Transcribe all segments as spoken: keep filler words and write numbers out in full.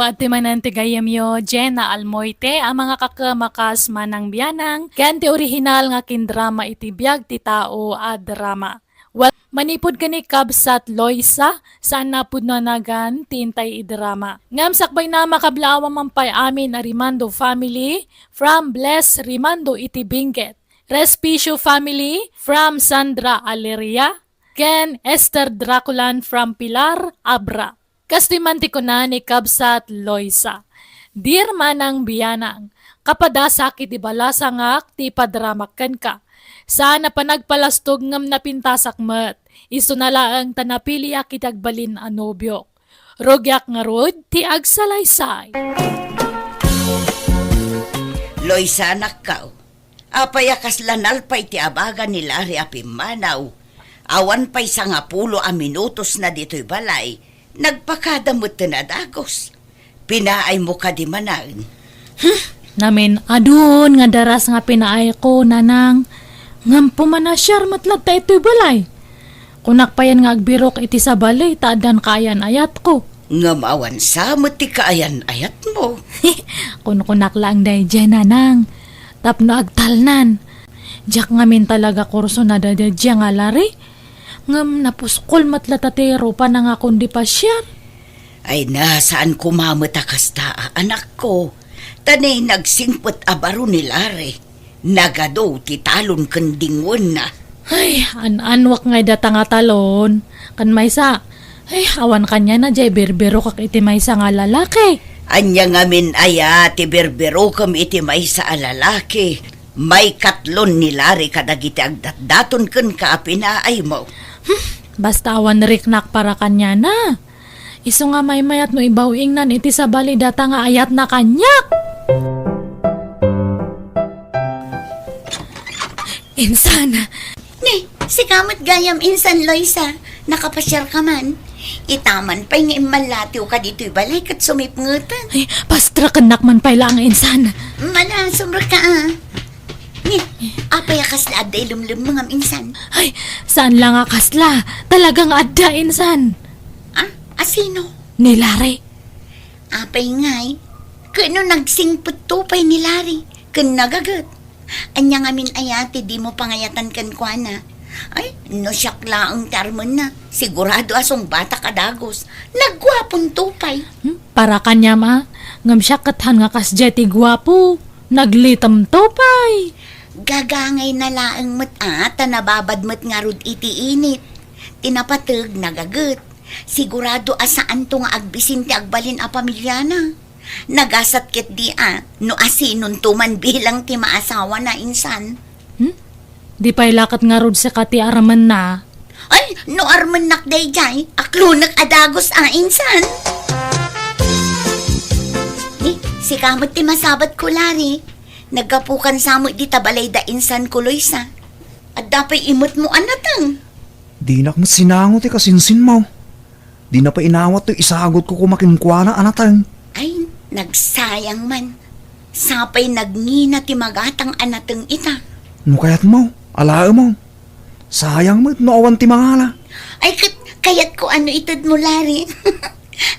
Adtoy manen ti gayyemyo, Jenna Almoite, a mangakakem a kas Manang Bianang, ken ti orihinal nga kindrama iti biag ti tao a drama. Well, manipud ken ni Kabsat Loisa, saan a pudno a nagan ti intay idrama. Ngem sakbayna, makablaaw man pay amin a Rimando family from Bless Rimando iti Benguet. Respicio family from Sandra Aleria, ken Esther Draculan from Pilar Abra. Kastoy man ti kuna ni Kabsat Loisa, "Dear Manang Bianang, kapadasak iti balasangak ti ipadramak kenka. Saan a panagpalastog ngem napintasak met. Isuna laeng ta napiliak iti agbalin a nobiok. Rugiak ngarud ti agsalaysay." Loisa, anakko, apay a kasla nalpa iti abaga ni Larry a pimmanaw? Awan pay sangapulo a minutosna ditoy balay, nagpakada metten a dagus. Pinaaymo kadi manen? Namin-adun nga daras nga pinaayko, nanang. Ngem pumanasiar met latta itoy balay. Kunak payen nga agbirok iti sabali ta addan kaayan-ayatko. Ngem awan sa met ti kaayan-ayatmo. Kunkunak laeng daydiay, nanang, tapno agtalnan. Diak ngamin talaga kurso na daydiay nga Larry. Ngem napuskol met latta ti rupana nga kundi pasiar. Ay na, saan koma met a kasta, a, anakko. Ta ni nagsingpet a baro ni Larry, nagadu ti talon ken dingwenna. Ay, an-anwak ngay data nga talon. Ken maysa, ay, awan kaniana diay birbirokak iti maysa nga lalaki. Ania ngamin aya ti birbirokem iti maysa a lalaki? Maikatlon ni Larry kadagiti agdatdaton kenka a pinaaymo. Hmm, basta awan riknak para kaniana. Isu nga maymayat no ibaw-ingnan iti sabali data nga ayatna kaniak. Insan! Ni, sika met gayam, Insan Loisa. Nakapasiarka man. Itaman pay nga immallatiwka ditoy balay ket sumipngeten. Ay, pastrakennak man pay laeng, Insan. Mala, sumrekka, a. Ni, apay a kasla adda ilemlemmengam, Insan? Ay, saan la nga kasla. Talaga nga adda, Insan. A? Asino? Ni Larry. Apay ngay? Ket no nagsingpetto pay ni Larry ken nagaget, ania ngamin aya ti dimo pangayatan kenkuana? Ay, no siak laeng ti armenna, sigurado a sungbatak a dagus. Nagguaponto pay. Hmm? Para kaniam a, ngem siak ket han nga kasdiay ti guapo. Naglitemto pay. Gagangayna laeng met a, ta nababad met ngarud iti init. Ti napateg, nagaget. Sigurado a saanto nga agbisin ti agbalin a pamiliana. Nagasat ketdi a, no asinonto man bilang ti maasawana, Insan. Hmm? Di pay la ket ngarud sika ti armenna. Ay, no armennak daydiay, aklonek a dagus a, Insan. Ni, sika met ti masabatko, Larry. Naggapukan sa met dita balay da Insan ko, Loisa. Adda pay imetmo a nateng. Dinak met sinango ti kasinsinmo. Dina pay inawat toy isagutko koma kenkuana a nateng. Ay, nagsayang man. Sapay nagngina ti magatang a nateng ita. No kayatmo, alaemo. Sayang met no awan ti mangala. Ay, ket kayatko a no itedmo, Larry.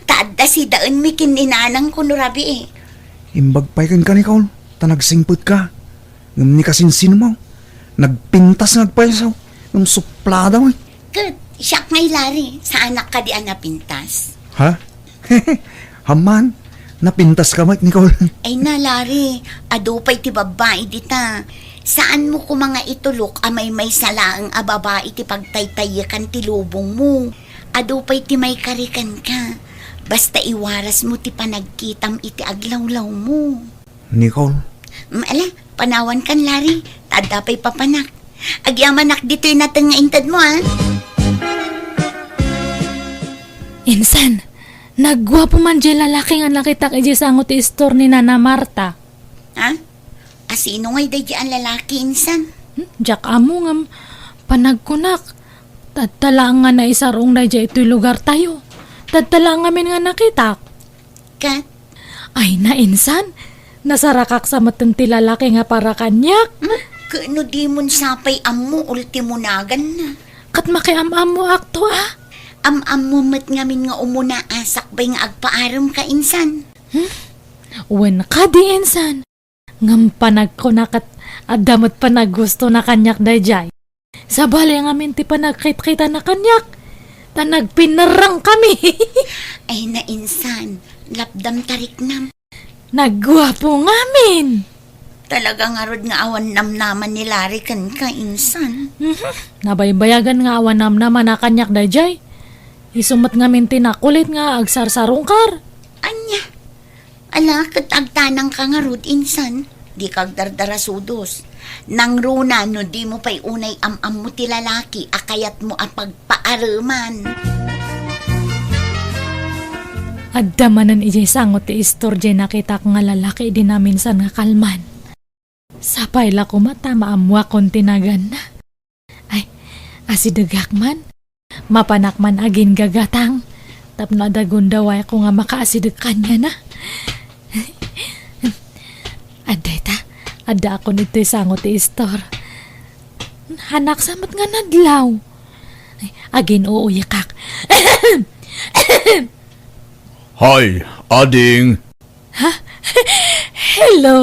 Ta adda sidaenmi ken ni nanangko no rabii. Imbag pay kenka, Nicole, ta nagsingpetka. Ngem ni kasinsinmo, nagpintas nga agpayso, ngem suplada met. Ket siak ngay, Larry, saanak kadi a napintas? Ha? Amman, napintaska met, Nicole. Ay na, Larry, adu pay ti babbai dita. Saanmo koma nga itulok a maymaysa laeng a babai ti pagtaytaykan ti lubongmo. Adu pay ti maikari kenka. Basta iwarasmo ti panagkitam iti aglawlawmo. Nicole. Mm, ala, panawankan, Larry, ta adda pay papanak. Agyamanak ditoy nateng nga intedmo, a. Insan, nagguapo man diay lalaki nga nakitak idiay sango ti istor ni Nana Marta. Ha? Asino ngay daydiay a lalaki, Insan? Hmm, diak ammo ngem panagkunak. Tatta laeng nga naisar-ong daydiay itoy lugartayo. Tatta laeng ngamin nga nakitak. Ket? Ay na, Insan, nasarakak sa metten ti lalaki nga para kaniak. Hmm? Ket no dimon sapay ammo, ultimo naganna. Ket makiam-ammoak to, a? Am-ammo met ngamin nga umuna a sakbay nga agpaaremka, Insan. Hmm? Wen kadi insan. Ngem panagkuna ket adda met panagustona kaniak daydiay. Sabali ngamin ti panagkitkitana kaniak. Ta nagpinerreng kami. Ay, nainsan, lapdam ta riknam. Nagguapo ngamin. Talaga ngarud nga awan namnama ni Larry kenka, insan. Mhm. Nabaybayagan nga awan namnama na kaniak daydiay. Isu met ngamin ti nakulit nga agsarsarungkar. Ania? Ala, ket agtanangka ngarud, insan. Dika agdardarasudos. Nangruna no dimo pay unay am-ammo ti lalaki a kayatmo a pagpaareman. Adda manen idiay sango ti istor diay nakitak nga lalaki idi naminsan nga kalman. Sapay la koma ta maammuakon ti naganna. Ay, asidegak man. Mapanak man aginggagatang tapno adda gundawayko nga makaasideg kaniana. Adda ita, addaakon ditoy sango ti istor. Hanaksa met nga nadlaw. Ay, agin-uuyakak. Hay, ading! Ha? Hello?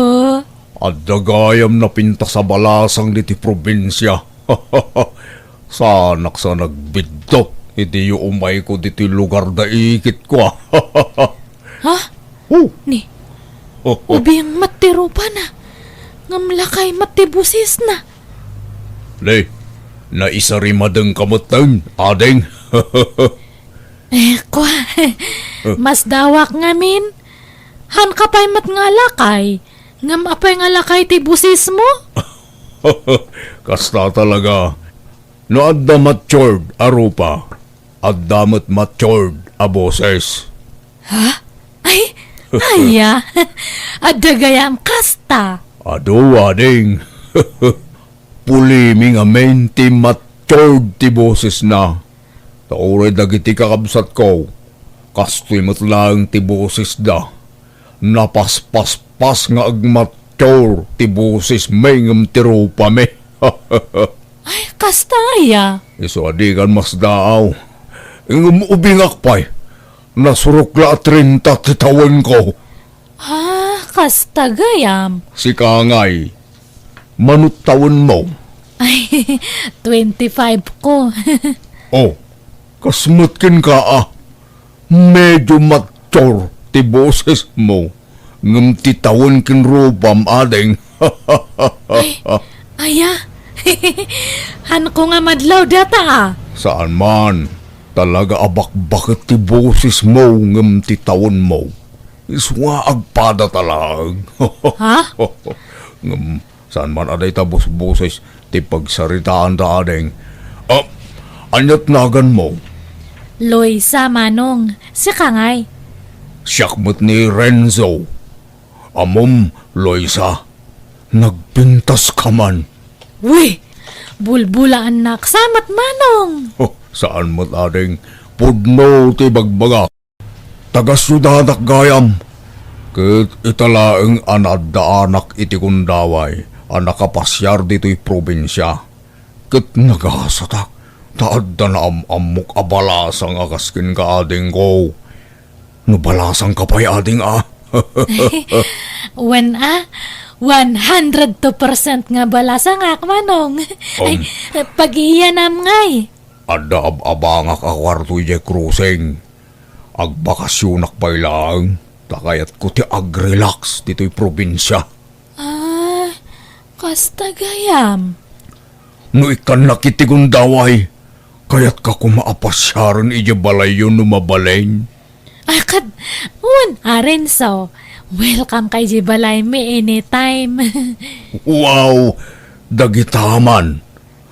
Adda gayam napintas a balasang ditoy probinsia. Saanak sa nagbiddut iti yuumayko ditoy lugar da ikitko, a. Ha? Oh. Ni, ubing met ti rupana, ngem lakay met ti bosisna. Ni, naisarimadengka metten, ading. Eh, kua, masdawak ngamin. Hanka pay met nga lakay, ngem apay nga lakay ti bosismo? Kasta talaga. No adda matured a rupa, adda met matured a boses. Ha? Ay, aya. Adda gayam kasta. Adu, ading. Pulimi ngamin ti matured ti bosesna. Ta uray dagiti kakabsatko, kastoy met laeng ti bosesda. Napaspaspas nga agmature ti bosesmi ngem ti rupami. Ay, kasta aya? Isu a dikan masdaaw. Ngem ubingak pay, nasurok la a treinta ti tawenko. Ah, kasta gayam. Sika ngay, manut tawenmo? Ay, twenty-five ko. Oh, kas met kenka, a. Medyo mature ti bosesmo, ngem ti tawen ken rupam, ading. Ay, aya? Hanko nga madlaw data, a. Saan man. Talaga a bakbaket ti bosesmo ngem ti tawenmo. Isu nga agpadata laeng. Ha? Ngem saan man a dayta bosboses ti pagsaritaanda, ading. Ah, aniat naganmo? Loisa, manong. Sika ngay? Siak met ni Renzo. Ammom, Loisa, nagpintaska man. Wi! Bulbulaannak sa met, manong! Oh, saan met, ading. Pudno ti bagbagak. Taga-siudadak gayam, ket ita laeng a naaddaanak iti gundaway a nakapasiar ditoy probinsia. Ket nagasatak ta adda naam-ammok a balasang a kas kenka, adingko. No balasangka pay, ading, a? Wen, a, one hundred two percent nga balasangak, manong. Ay, um, pag-iyanam ngay. Adda ab-abangak a kuarto idiay krusing. Agbakasionak pay laeng, ta kayatko ti agrelax ditoy probinsia. Ah, kasta gayam. No ikkannak iti gundaway, kayatka koma a pasiaren idiay balayyo no mabalin? Ah, ket, wen, a, Renzo, welcome ka idiay balaymi anytime. Wow, dagita man.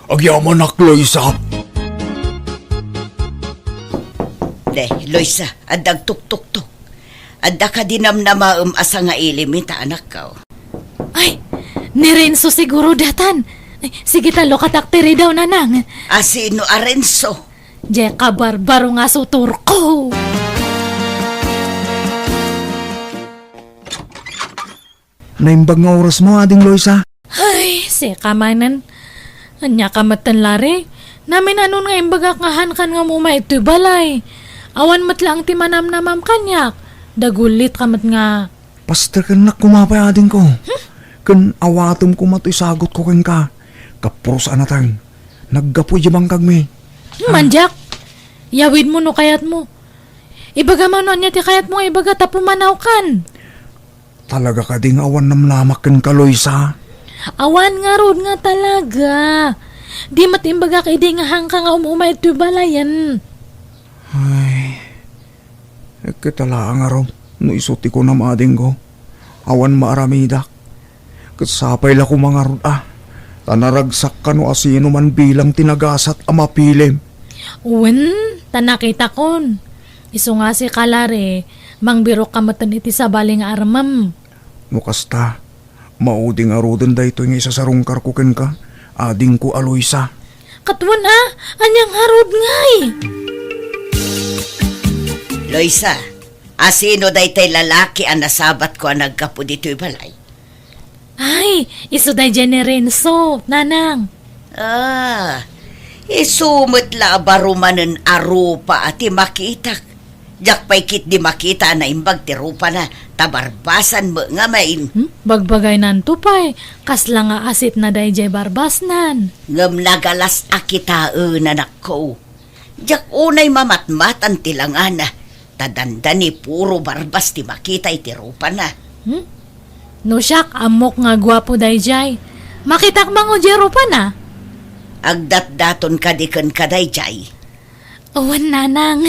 Agyamanak, Loisa. De, Loisa, adda agtuktuktok. Adda kadi namnamaem a sangailimi ta anakko. Ay, ni Renzo siguro datan. Ay, sige ta, lukatak ti ridaw, nanang. A sino a Renzo? Diay kabarbaro nga sutorko. Naimbag nga orasmo, Ading Loisa. Ay, sika manen. Ania ka metten, Larry? Naminanon nga imbagak nga hankan nga umay itoy balay. Awan met laeng ti manamnamam kaniak. Dagullit ka met nga. Pastekennak koma pay, adingko. Ken awatem koma toy sagutko kenka. Kapuros a nateng. Naggapu idiay bangkagmi. Hmm, mandiak. Yawidmo no kayatmo. Ibagam no ania ti kayatmo nga ibaga ta pumanawkan. Talaga kadi nga awan namlamak kenka, Loisa? Awan ngarud nga talaga. Di met imbagak idi nga hangka nga um-umay ditoy balayen. Ay, ket laeng ngarud no isu ti kunam, adingko. Awan maaramidak. Ket sapay la koma ngarud a ta naragsakka no asinoman bilang ti nagasat a mapilim. Wen, ta nakitakon. Isu nga si Kalare, mangbirokka metten iti sabali nga armem. No kasta, maudi ngaruden daytoy nga isasarungkarko kenka, adingko a Loisa. Ket wen a, ania ngarud ngay? Loisa, asino daytay lalaki a nasabatko a naggapu ditoy balay? Ay, isu daydiay ni Renzo, nanang. Ah, isu met la a baro manen a rupa a ti makitak. Diak pay ketdi makita a naimbag ti rupana, ta barbasan met ngamin. Hmm? Bagbagaynanto pay, kasla nga asitna daydiay barbasnan. Ngem nagalas a kitaen, anakko. Diak unay mamatmatan ti langana, ta dandani puro barbas ti makita iti rupana. Hmm? No siak, ammok nga guapo daydiay. Makitak mango diay rupana? Agdatdaton kadi kenka daydiay? Awan, nanang.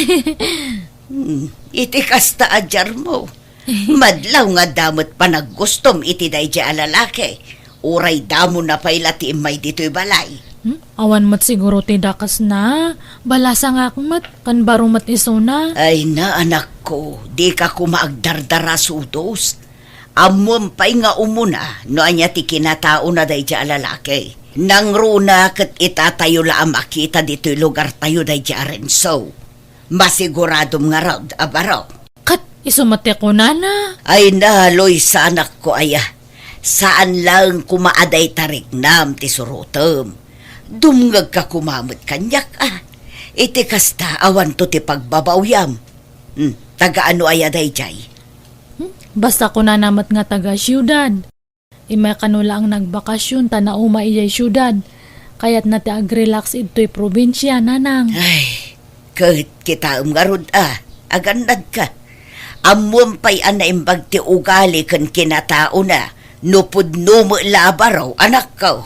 Hmm, iti kasta a diarmo. Madlaw nga adda met panaggustom iti daydiay a lalaki. Uray damona pay la ti immay ditoy balay. Hmm? Awan met siguro ti dakesna. Balasangak met, ken baro met isuna. Ay na, anakko, dika koma agdardara sudos. Ammom pay nga umuna no ania ti kinataona daydiay a lalaki. Nangruna ket itatayo la a makita ditoy lugartayo daydiay a Renzo. Masiguradom ngarud a baro. Ket isu met ti kunana. Ay na, Loisa, anakko aya. Saan laeng koma a dayta riknam ti surotem. Dumngegka koma met kaniak a. Iti kasta, awanto ti pagbabawyam. Hmm, taga ano aya daydiay? Hmm, basta kunana met nga taga siudad. Immay kano laeng nagbakasyon ta nauma idiay siudad. Kayatna ti agrelax idtoy probinsia, nanang. Ay, ket kitaem ngarud a, agannadka. Ammom pay a naimbag ti ugali ken kinataona, no pudno met la a baro, anakko.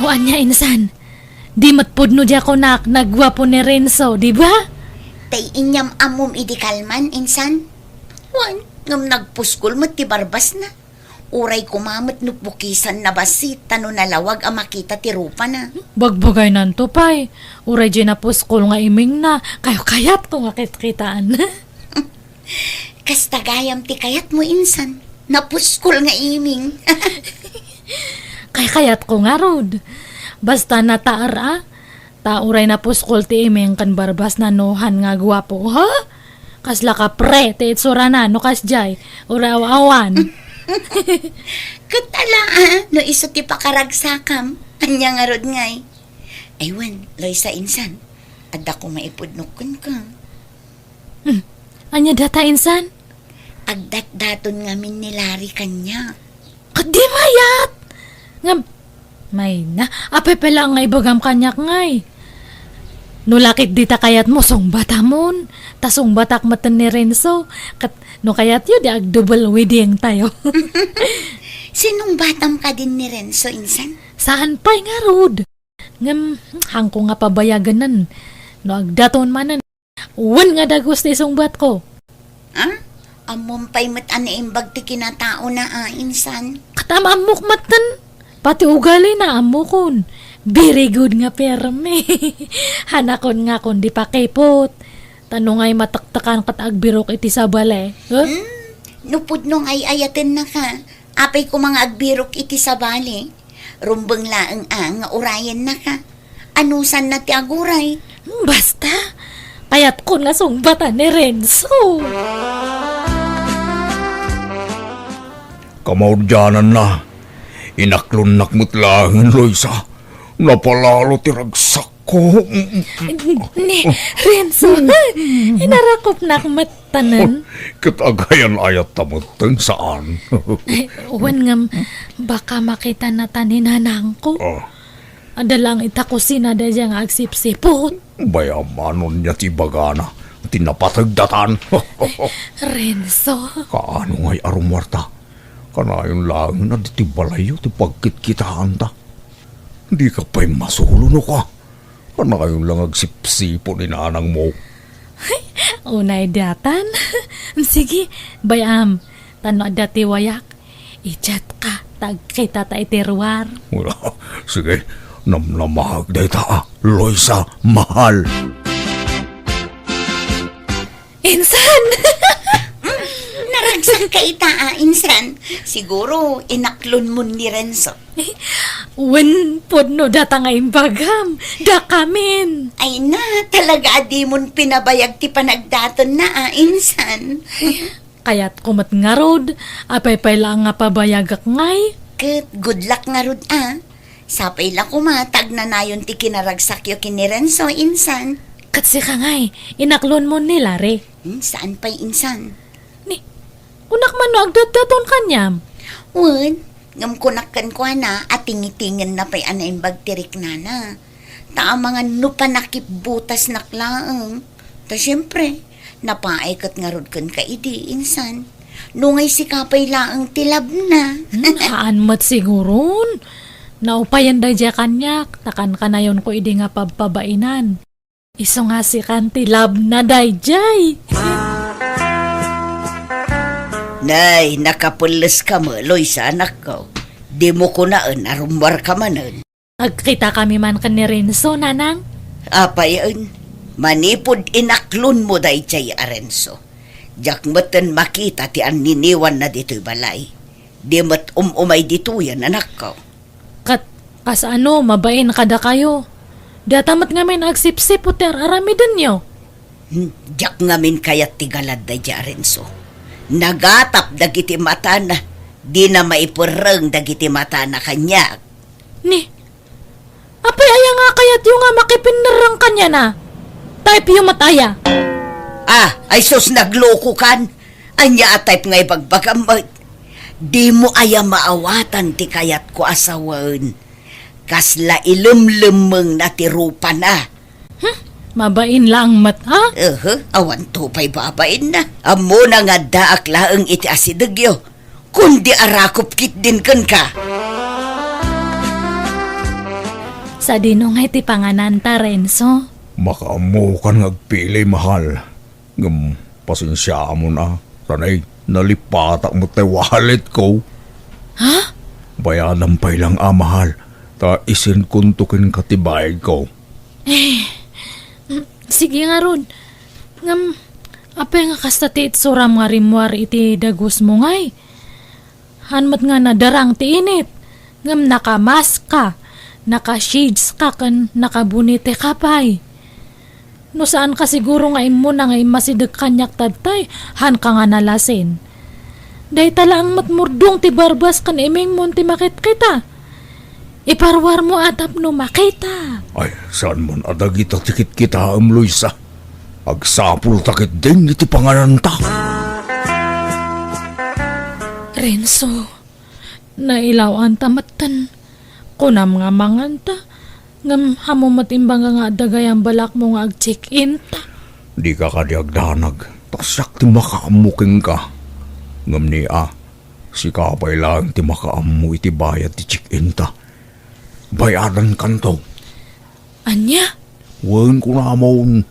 O ania, insan? Di met pudno diay kunak, nagguapo ni Renzo, di ba? Tay inyam-ammom idi kalman, insan? Wen, ngem nagpuskol met ti barbasna. Uray koma met no pukisanna bassit, ta no nalawag a makita ti rupana. Bagbagaynanto pay. Uray diay napuskol nga imingna, kayat-kayatko nga kitkitaan. Kasta gayam ti kayatmo, insan. Napuskol nga iming. Kayat-kayatko ngarud. Basta nataer a. Ta uray napuskol ti iming ken barbasna no han nga guapo, ha? Kasla kapre ti itsurana no kasdiay, uray aw-awan. Ket ala, a, no isu ti pakaragsakam, ania ngarud ngay? Ay wen, Loisa, insan, adda koma ipudnok kenka. Hmm. Ania data, insan? Agdatdaton ngamin ni Larry kaniak. Ket di mayat! Ngem, mayna, apay pay la nga ibagam kaniak ngay? No la ket dita kayatmo, sungbatamon. Ta sungbatak metten ni Renzo. Ket no kayatyo, di ag-double wedding tayo. Sinungbatam kadin ni Renzo, insan? Saan pay ngarud? Ngem, hangko nga pabayaganen. No agdaton manen, wen nga dagus ti sungbatko. Ah? Ammom pay met a naimbag ti kinataona a, insan. Ket am-ammok metten. Pati ugalina, ammokon. Very good nga permi. Hanakon nga kon di pakipot. Ta no ngay matektekan ket agbirok iti sabali. Huh? Hmm? No pudno nga ay-ayatennaka, apay koma nga agbirok iti sabali? Rumbeng laeng a nga urayennaka. Anusanna ti aguray? Hmm, basta, kayatkon nga sungbatan ni Renzo. Kamaudiananna, inaklonnak met laeng, Loisa. Napalalo ti ragsakko Ko, mm, mm. Ni, Renzo, inarakopnak met tanen. Ket agayan-ayatta metten saan. Ay, wen ngem, baka makitana ta ni nanangko. Ah. Adda lang ita kusina daydiay nga agsipsipot. Bay-am, ania ti ibagana? Ti napateg datan. Renzo. Kaano ngay a rummuarta? Kanayon laeng a ditoy balayyo ti pagkitkitaanta. Dika pay masulo no ka. Kanayon lang agsipsipot ni nanangmo. Ay, unay datan. Sige, bay-am. Ta no adda ti wayak, i-chatka ta agkitata iti ruar. Wala. Sige, namnamaek dayta, a, Loisa, mahal. Insan! Naragsak ka ita, a, insan. Siguro, inaklonmon ni Renzo. Wen, pudno data nga imbagam. Dakamin. Ay na, talaga a dimon pinabayag ti panagdaton na, a, insan. Kayatko met ngarud, apay pay laeng nga pabayagak ngay. Ket good luck ngarud, a. Sapay la koma ta agnanayon ti kinaragsakyo ken ni Renzo, insan. Ket sika ngay, inaklonmon ni Larry. Hmm, saan pay, insan? Ni, kunak man no agdatdaton kaniam? Wen, ngem kunak kenkuana a tingitingen na pay a naimbag ti riknana. Ta amangan no panakipbutasnak laeng. Ta siempre, napaay ket ngarud kenka idi, insan. No ngay sika pay laeng ti labna. Hmm, haan met siguron. Naupayen daydiay kaniak, ta kankanayonko idi nga pabpabainan. Isu nga sikan ti labna daydiay. Nay, nakapelles ka met, Loisa, anakko. Dimo kunaen a rummuarka manen. Agkitakami man ken ni Renzo, nanang. Apayen, manipud inaklonmo daydiay a Renzo, diak metten makita ti anniniwanna ditoy balay. Di met um-umay ditoyen, anakko. Ket kasano, mabain kadakayo? Data met ngamin agsipsipot ti ar-aramidenyo. Hmm, diak ngamin kayat ti galad daydiay a Renzo. Nagatap dagiti matana, dina maiperreng dagiti matana kaniak. Ni, apay aya nga kayatyo nga makipinnerreng kaniana? Type-yo met aya? Ah, ay sus, naglokokan. Ania a type nga ibagbagam met? Dimo aya maawatan ti kayatko a sawen? Kasla ilemlemmengna ti rupana. Hmm, mabain laeng met, a? Ehe, awanto pay babainna. Ammona nga addaak laeng iti asidegyo. Kundi arakop ketdin kenka. Sadino ngay ti pangananta, Renzo? Makaammokan nga agpili, mahal. Ngem pasensiaamon a, ta nay, nalipatak met tay walletko. Ha? Bayadam pay lang a, mahal, ta isendkonto kenka ti bayadko. Eh, mm, sige ngarud. Ngem, apay nga kasta ti itsuram nga rimmuar iti dagusmo ngay? Haan met nga nadarang ti init, ngem nakamask ka, naka-shades ka, ken nakabonete ka pay. No saan ka siguro nga immuna nga immasideg kaniak tattay, haan ka nga nalasin. Dayta laeng met murdong ti barbas ken imingmon ti makitkita. Iparuarmo a tapno makita. Ay, saan man a dagita ti kitkitaem, Luisa. Agsapulta ketdin iti pangananta. Renzo, nailaw-anta metten. Kunam nga manganta, ngem ammo met imbag nga adda gayam balakmo nga ag-check-in ta. Dika kadi agdanag, ta siak ti makaammo kenka. Ngem ni a, sika pay laeng ti makaammo iti bayad ti check-in ta. Bayadankanto. Ania? Wen, kunamon,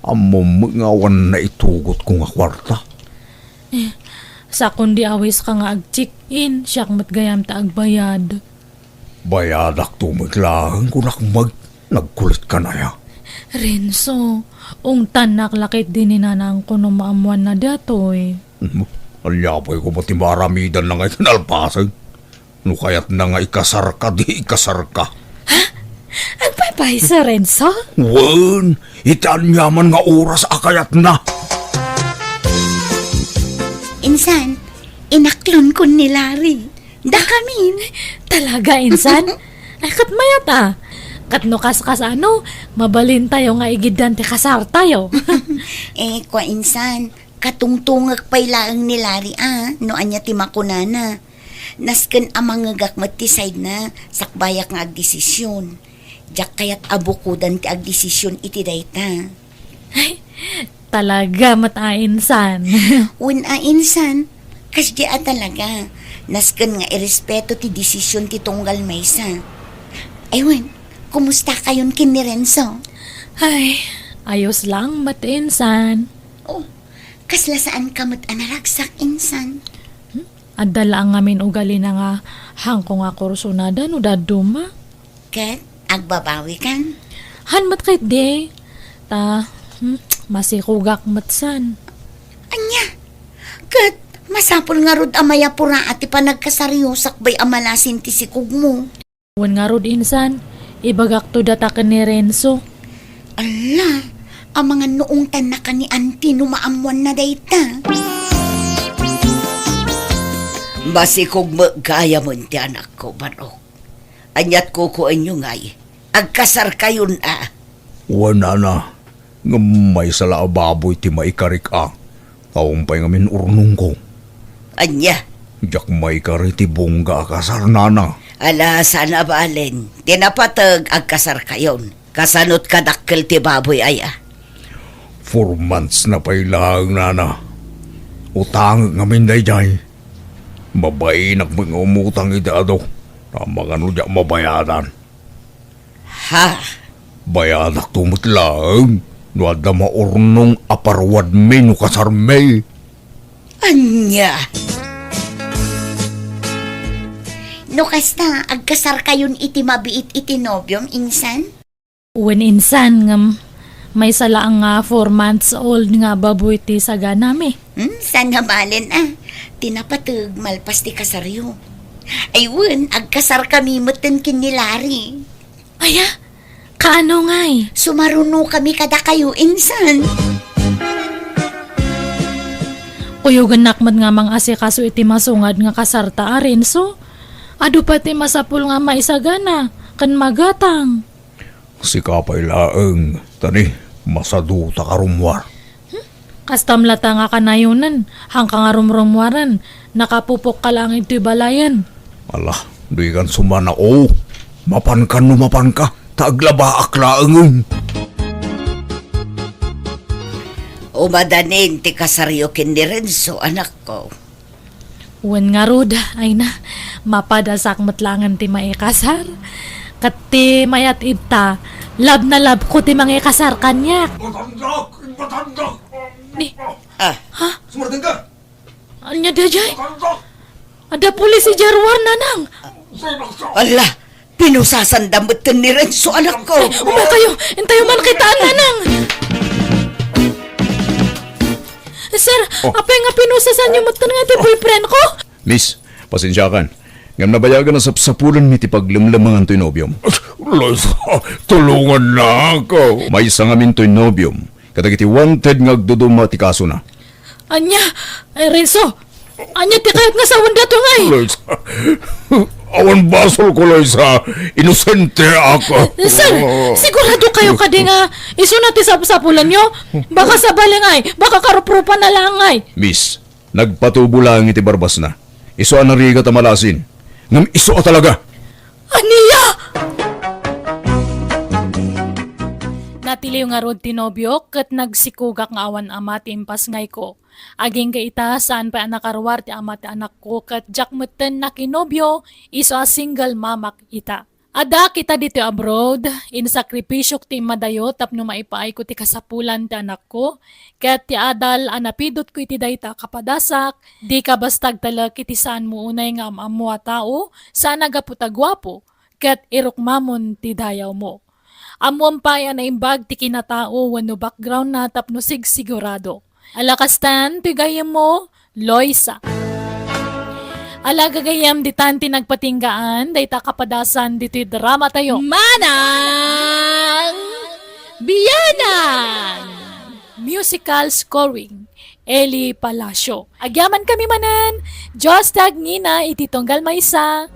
ammom met nga awan naitugotko nga kuarta. Eh, sakon di awiska nga ag-check-in, siak met gayam ta agbayad. Bayadakto met laeng, kunak met, nagkulit ka naya. Renzo, ungtannak la ketdi ni nanangko no maammuanna datoy. Hmm, ania pay koma ti maaramidanna ngay kinalpasen? No kayatna nga ikasarka, di ikasarka. Ha? Agpaypayso, Renzo? Wen, iti aniaman nga oras a kayatna. Insan, inaklon kun ni Larry. Dakamin. Talaga, insan? Ay, ket mayat a. Ket no kaskasano, mabalintayo nga igiddan ti kasartayo. Eh, kua insan, katungtungek pay laeng ni Larry a, no ania ti makunana. Nasken a mangegak met ti side na, sakbayak nga agdesisyon. Diak kayat a bukodan ti agdesisyon iti dayta. Ay, talaga met a insan. Wen a insan, kasdi a talaga. Nasken nga irespeto ti desisyon ti tunggal maysa. Ay wen, kumusta kayon ken ni Renzo? Ay, ayos lang met insan. Oh, kasla saan ka met a naragsak insan? Hmm? Adda la ngamin ugalina nga hangko nga kursunada no dadduma. Ket agbabawi kan? Han met ketdi. Ta, hmm, masikugak met san. Ania? Ket masapul ngarud a mayapura ti panagkasaryo sakbay a malasin ti sikugmo. Wen ngarud insan, ibagakto data ken ni Renzo. Alla, amangan no ungtannaka ni Auntie no maammoanna dayta. Masikog met gayamen ti anakko, Barok. Aniat kukuenyo ngay? Agkasarkayon a. Wen, nana, ngem maysa la a baboy ti maikarik a. Awan pay ngamin urnongko. Ania? Diak maikari ti bungga a kasar, nana. Ala, saan a balen. Ti napateg, agkasarkayon. Kasanot kadakkel ti baboy aya? Four months na pay laeng, nana. Utangek ngamin daydiay. Mabainak met nga umutang iti adu. Amangan no diak mabayadan. Ha? Bayadakto met laeng no adda maurnong a paruadmi no kasarmi. Ania? No kasta, agkasarkayon iti mabiit iti nobiom, insan? Wen insan, ngem maysa laeng nga four months old nga baboy ti saganami. Hmm, saan nga balen a? Ti napateg malpas ti kasaryo. Ay wen, agkasarkami metten ken ni Larry. Aya? Kaano ngay? Sumarunokami kadakayo, insan. Kuyogennak met nga mangasikaso iti masungad nga kasarta a Renzo. Adu pay ti masapul nga maisagana ken magatang. Sika pay laeng, ta ni, masaduta ka rummuar. Hmm? Kastam latta nga kanayonen, hangka nga rumrummuaren, nakapupokka laeng itoy balayen. Ala, dikan sumanao. Mapankan no mapanka, ta aglabaak laengen. Umadanin ti kasaryo ken ni Renzo, anakko. Wen ngarud, ay na, mapadasak met laengen ti maikasar. Ket ti mayat ita, love na love ko ti mangikasar kaniak. Batandak! Batandak! Ni, ah. Ha? Sumardeng ka! Ania daydiay? Batandak! Adda pulis idiay ruar, nanang! Ala! Pinusasanda metten ni Renzo, anakko. Umay kayo! Intayo man kitaan, nanang! Sir, oh, apay nga pinusasanyo metten nga ti boyfriend ko? Miss, pasensiakan. Ngem nabayagan a sapsapulenmi ti paglemlemangan toy nobiom. Loisa, tulongannak. Maysa ngamin toy nobiom kadagiti wanted nga agduduma ti kasona. Ania? Ay, Renzo, ania ti kayat nga sawen daytoy ngay? Loisa, awan basolko, Loisa. Inosente ako. Sir, sigurado kayo kadi nga isuna ti sapsapulanyo? Baka sabali ngay, baka karuprupan na lang ngay. Miss, nagpatubo laeng iti barbasna. Isu a narigat a malasin. Ngem isu a talaga. Ania? Natiliw ngarud ti nobiok ket nagsikugak nga awan ama ti impasngayko. Agingga ita, saan pay a nakaruar ti ama ti anakko ket diak metten nakinobio, isu a single mamak ita. Addaak ita ditoy abroad, insakripisyok ti immadayo tapno maipaayko ti kasapulan ti anakko, ket ti adal a napidutko iti dayta a kapadasak, dika basta agtalek iti saanmo unay nga am-ammo a tao, saan a gapu ta guapo, ket irukmamon ti dayawmo. Ammoam pay a naimbag ti kinatao wenno background na tapno sigsigurado. Ala kastan, ti gayyemmo, Loisa. Ala gagayyem, ditan ti nagpatinggaan dayta kapadasan ditoy drama tayo. Manang Biyanan! Musical scoring, Eli Palacio. Agyaman kami manen, Diyos ti agngina iti tunggal maysa.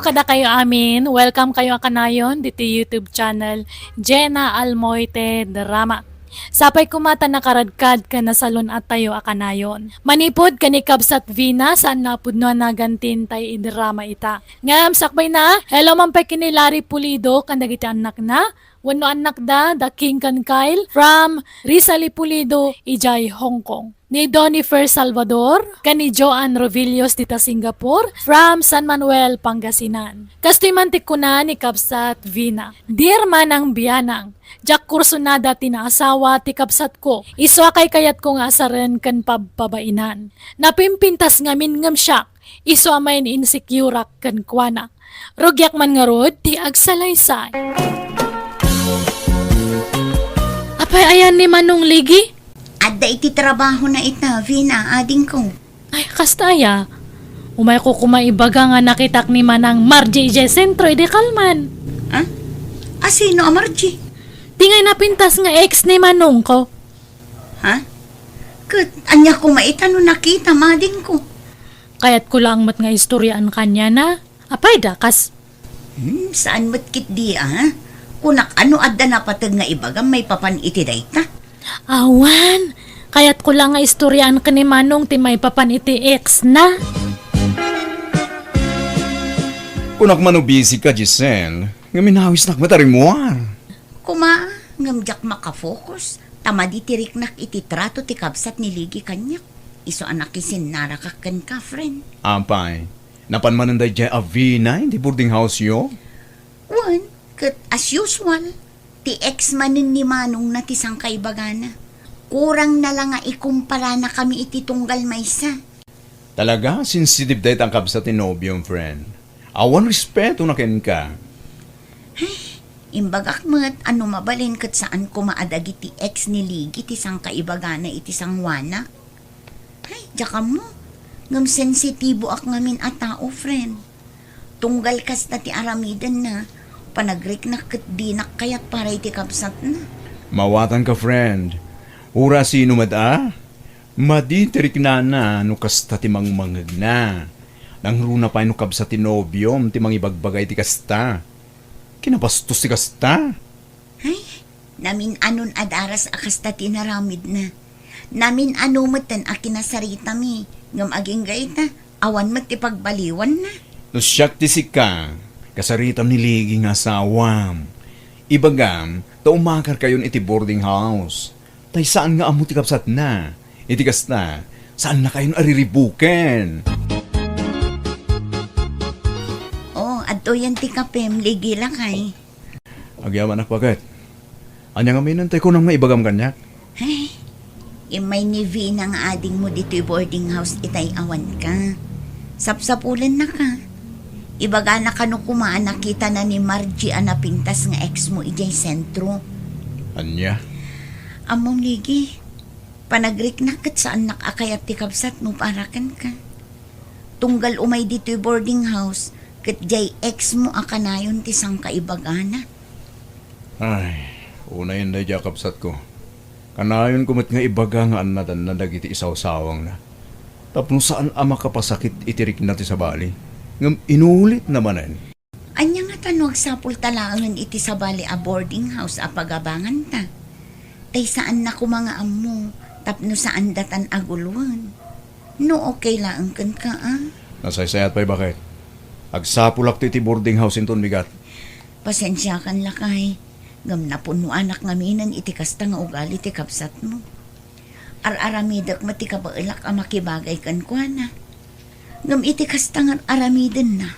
Kadakayo amin, welcome kayo a kanayon ditoy YouTube channel, Jenna Almoite Drama. Sapay koma ta nakaradkad ken nasalun-attayo a kanayon. Manipud ken ni Kabsat Vina, saanna a pudno a naganti tay idrama ita. Ngem sakbayna, hello man pay ken ni Larry Pulido ken dagiti annakna, wenno annakda, da King ken Kyle, from Rizali Pulido, idiay Hong Kong. Ni Donifer Salvador, ken ni Joan Rovillos dita Singapore, from San Manuel, Pangasinan. Kastoy man ti kuna ni Kabsat Vina, "Dear Manang Bianang, diak kursunada ti naasawa ti kabsatko. Isu a kaykayatko nga asaren ken pabpabainan. Napimpintas ngamin ngem siak, isu a main-insecure-ak kenkuana. Rugiak man ngarud ti agsalaysay." Apay ayan ni Manong Ligi? Adda iti trabahona ita, Vina, adingko. Ay, kasta aya. Umayko koma ibaga nga nakitak ni Manang Margie idiay sentro idi kalman. Ha? A, sino a Margie? Ti ngay napintas nga ex ni Manongko. Ha? Ket ania koma ita no nakitam, adingko? Kayatko laeng met nga istoriaan kaniana. Apay da, kas? Hmm, saan met ketdi, a? Kunak, a no adda napateg nga ibagam maipapan iti dayta? Awan. Kayatko la nga istoriaan ken ni Manong ti maipapan iti ex na. Kunak man no busy ka, Giselle, nga minawisnak met a rimmuar. Koma, ngem diak makafocus, ta madi ti riknak iti trato ti kabsat ni Ligi kaniak. Isu a nakisinnarakak kenka, friend. Apay, napan manen daydiay a Vina iti boarding house-yo? Wen, ket as usual, ti ex manen ni Manongna ti sangkaibagana. Kurangna la nga ikumparana kami iti tunggal maysa. Talaga, sensitive dayta a kabsat ti nobiom, friend. Awan respetona kenka. Ay, imbagak met a no mabalin ket saan koma a dagiti ex ni Ligi ti sangkaibagana iti sangoanak. Ay, diak ammo. Ngem sensitiboak ngamin a tao, friend. Tunggal kasta ti aramidenna, panagriknak ket dinak kayat para iti kabsatna. Mawatanka, friend. Uray sino met a, madi ti riknana no kasta ti mangmangegna. Nangruna pay no kabsat ti nobiom ti mangibagbaga iti kasta. Kinabastos ti kasta. Ay, namin-anon a daras a kasta ti inaramidna. Namin-ano metten a kinasaritami, ngem agingga ita, awan met ti pagbaliwanna. No siak ti sika, kasaritam ni Ligi nga asawam. Ibagam, ta umakarkayon iti boarding house. Tay saan nga ammo ti kabsatna. Iti kasta, saannakayon a riribuken. Oh, adtoyen ti kapem, Ligi lakay. Agyamanak, baket. Ania ngamin tay kunam nga ibagam kaniak? Ay, immay ni Vina nga adingmo ditoy boarding house itay awanka. Sapsapulennaka. Ibagana kano koma a nakitana ni Margie a napintas nga ex mo idiay sentro. Ania? Ammom, Ligi, panagriknak ket saannak a kayat ti kabsatmo para kenka. Tunggal umay ditoy boarding house, ket diay ex mo a kanayon ti sangkaibagana. Ay, unayen daydiay a kabsatko. Kanayonko met nga ibaga nga annadanna dagiti isawsawangna. Tapno saan a makapasakit iti rikna ti sabali, ngem inulitna manen. Ania ngata no agsapulta laengen iti sabali a boarding house a pagabanganta? Tay saanna koma nga ammo tapno saandatan a guloen. No okay laeng kenka, a? Nasaysayat pay, baket. Agsapulakto iti boarding house inton bigat. Pasensiakan, lakay, ngem napunnoanak ngaminen iti kasta nga ugali ti kabsatmo. Ar-aramidek met ti kabaelak a makibagay kenkuana. Ngem iti kasta nga ar-aramidenna,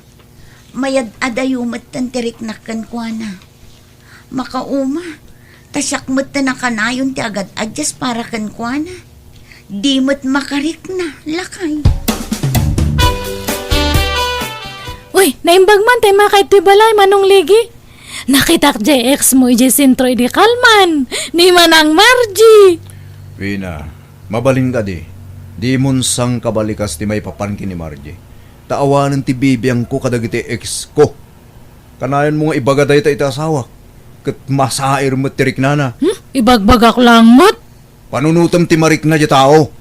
mayad-adayo metten ti riknak kenkuana. Makauma, ta siak metten a kanayon ti agad-addas para kenkuana. Di met makarikna, lakay. Uy, naimbag man tay makaittoy balay, Manong Ligi. Nakitak diay ex mo idiay sentro idi kalman, ni Manang Margie. Vina, mabalin kadi, dimon sangkabalikas ti maipapan ken ni Margie. Ta awanen ti bibiangko kadagiti ex ko. Kanayon mo nga ibaga dayta iti asawak, ket masair met ti riknana. Hmm? Ibagbagak lang met? Panunotem ti marikna diay tao.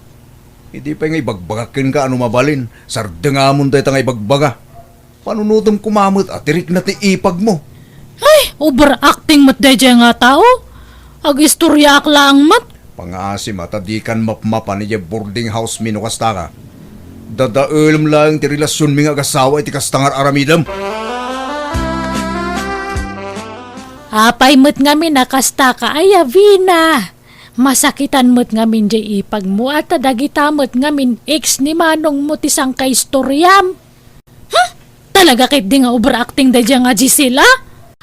Idi pay nga ibagbagak kenka a no mabalin, sardengamon dayta nga ibagbaga. Panunotem koma met a ti rikna ti ipagmo. Ay, overacting met daydiay nga tao. Agistoriaak laeng met. Pangaasim a ta dikan mapmapan idiay boarding house mi no kasta ka. Dadaelem laeng ti relasionmi nga agasawa iti kasta nga ar-aramidem. Apay met ngamin a kasta ka, aya, Vina? Masakitan met ngamin diay ipagmo, ta dagita met ngamin ex ni manongmo ti sangkaistoriam. Huh? Talaga ketdi nga overacting daydiay nga Giselle, a?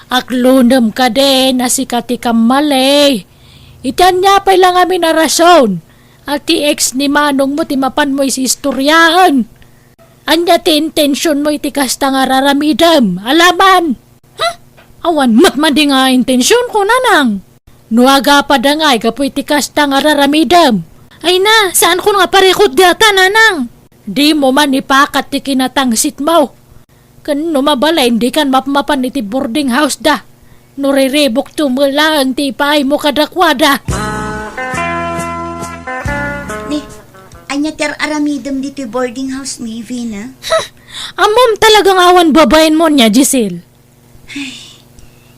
Aklonem kadi a sika ti kammali. Iti ania pay la ngamin a rason a ti ex ni manongmo ti mapanmo isistoriaen? Ania ti intensionmo iti kasta nga ar-aramidem? Alaman! Huh? Awan met madi nga intensionko, Nanang. No agapada ngay gapu iti kasta nga ar-aramidem. Ay na, saankon nga parikut dayta, Nanang. Dimo man ipakat ti kinatangsitmo. Ken no mabalin, dikan mapmapan iti boarding house da. No riribukto met laeng ti ipaaymo kadakuada. Ni, ania ti ar-aramidem ditoy boarding house mi, Vina? Huh! Ammom talaga nga awan babaenmo nia, Giselle. Ay,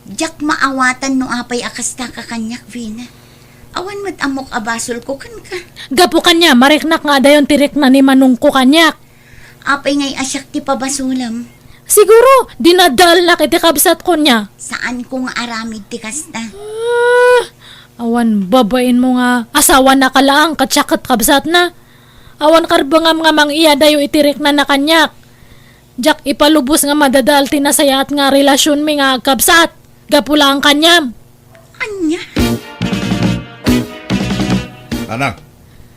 diak maawatan no apay a kasta ka kaniak, Vina. Awan met ammok a basolko kenka. Gapu kaniam, mariknak nga adayon ti rikna ni manongko kaniak. Apay ngay a siak ti pabasolem? Siguro, dinadaelnak iti kabsatko nia. Saanko nga aramid ti kasta. Ah, awan babaenmo nga asawanaka laeng ket siak ket kabsatna. Awan karbengam nga mang-iyadayo iti riknana kaniak. Diak ipalubos nga madadael ti nasayaat nga relasionmi nga agkabsat gapu laeng kaniam. Ania? Nanang,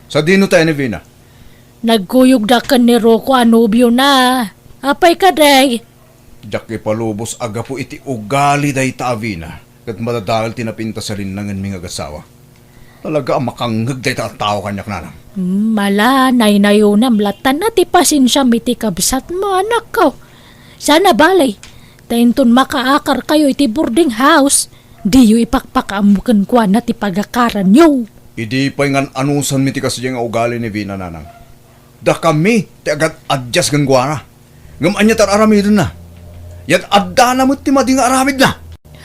sadino tayo ni Vina? Nagkuyogda ken ni Rocco a nobiona. Apay kadi? Diak ipalubos a gapu iti ugali dayta a Vina ket madadael ti napintas a rinnangenmi nga agasawa. Talaga a makangngeg dayta a tao kaniak, Nanang. Hmm, ala, naynayonam latta ti pasensiam iti kabsatmo, anakko. Saan a bale, ta inton makaakarkayo iti boarding house, diyo ipakpakaammo kenkuana ti pagakaranyo. Idi pay ngan-anusanmi ti kasdiay nga ugali ni Vina, Nanang. Dakami ti agad-adjust kenkuana. Ngem ania ti ar-aramidenna? Yad-addana met ti madi nga aramidna.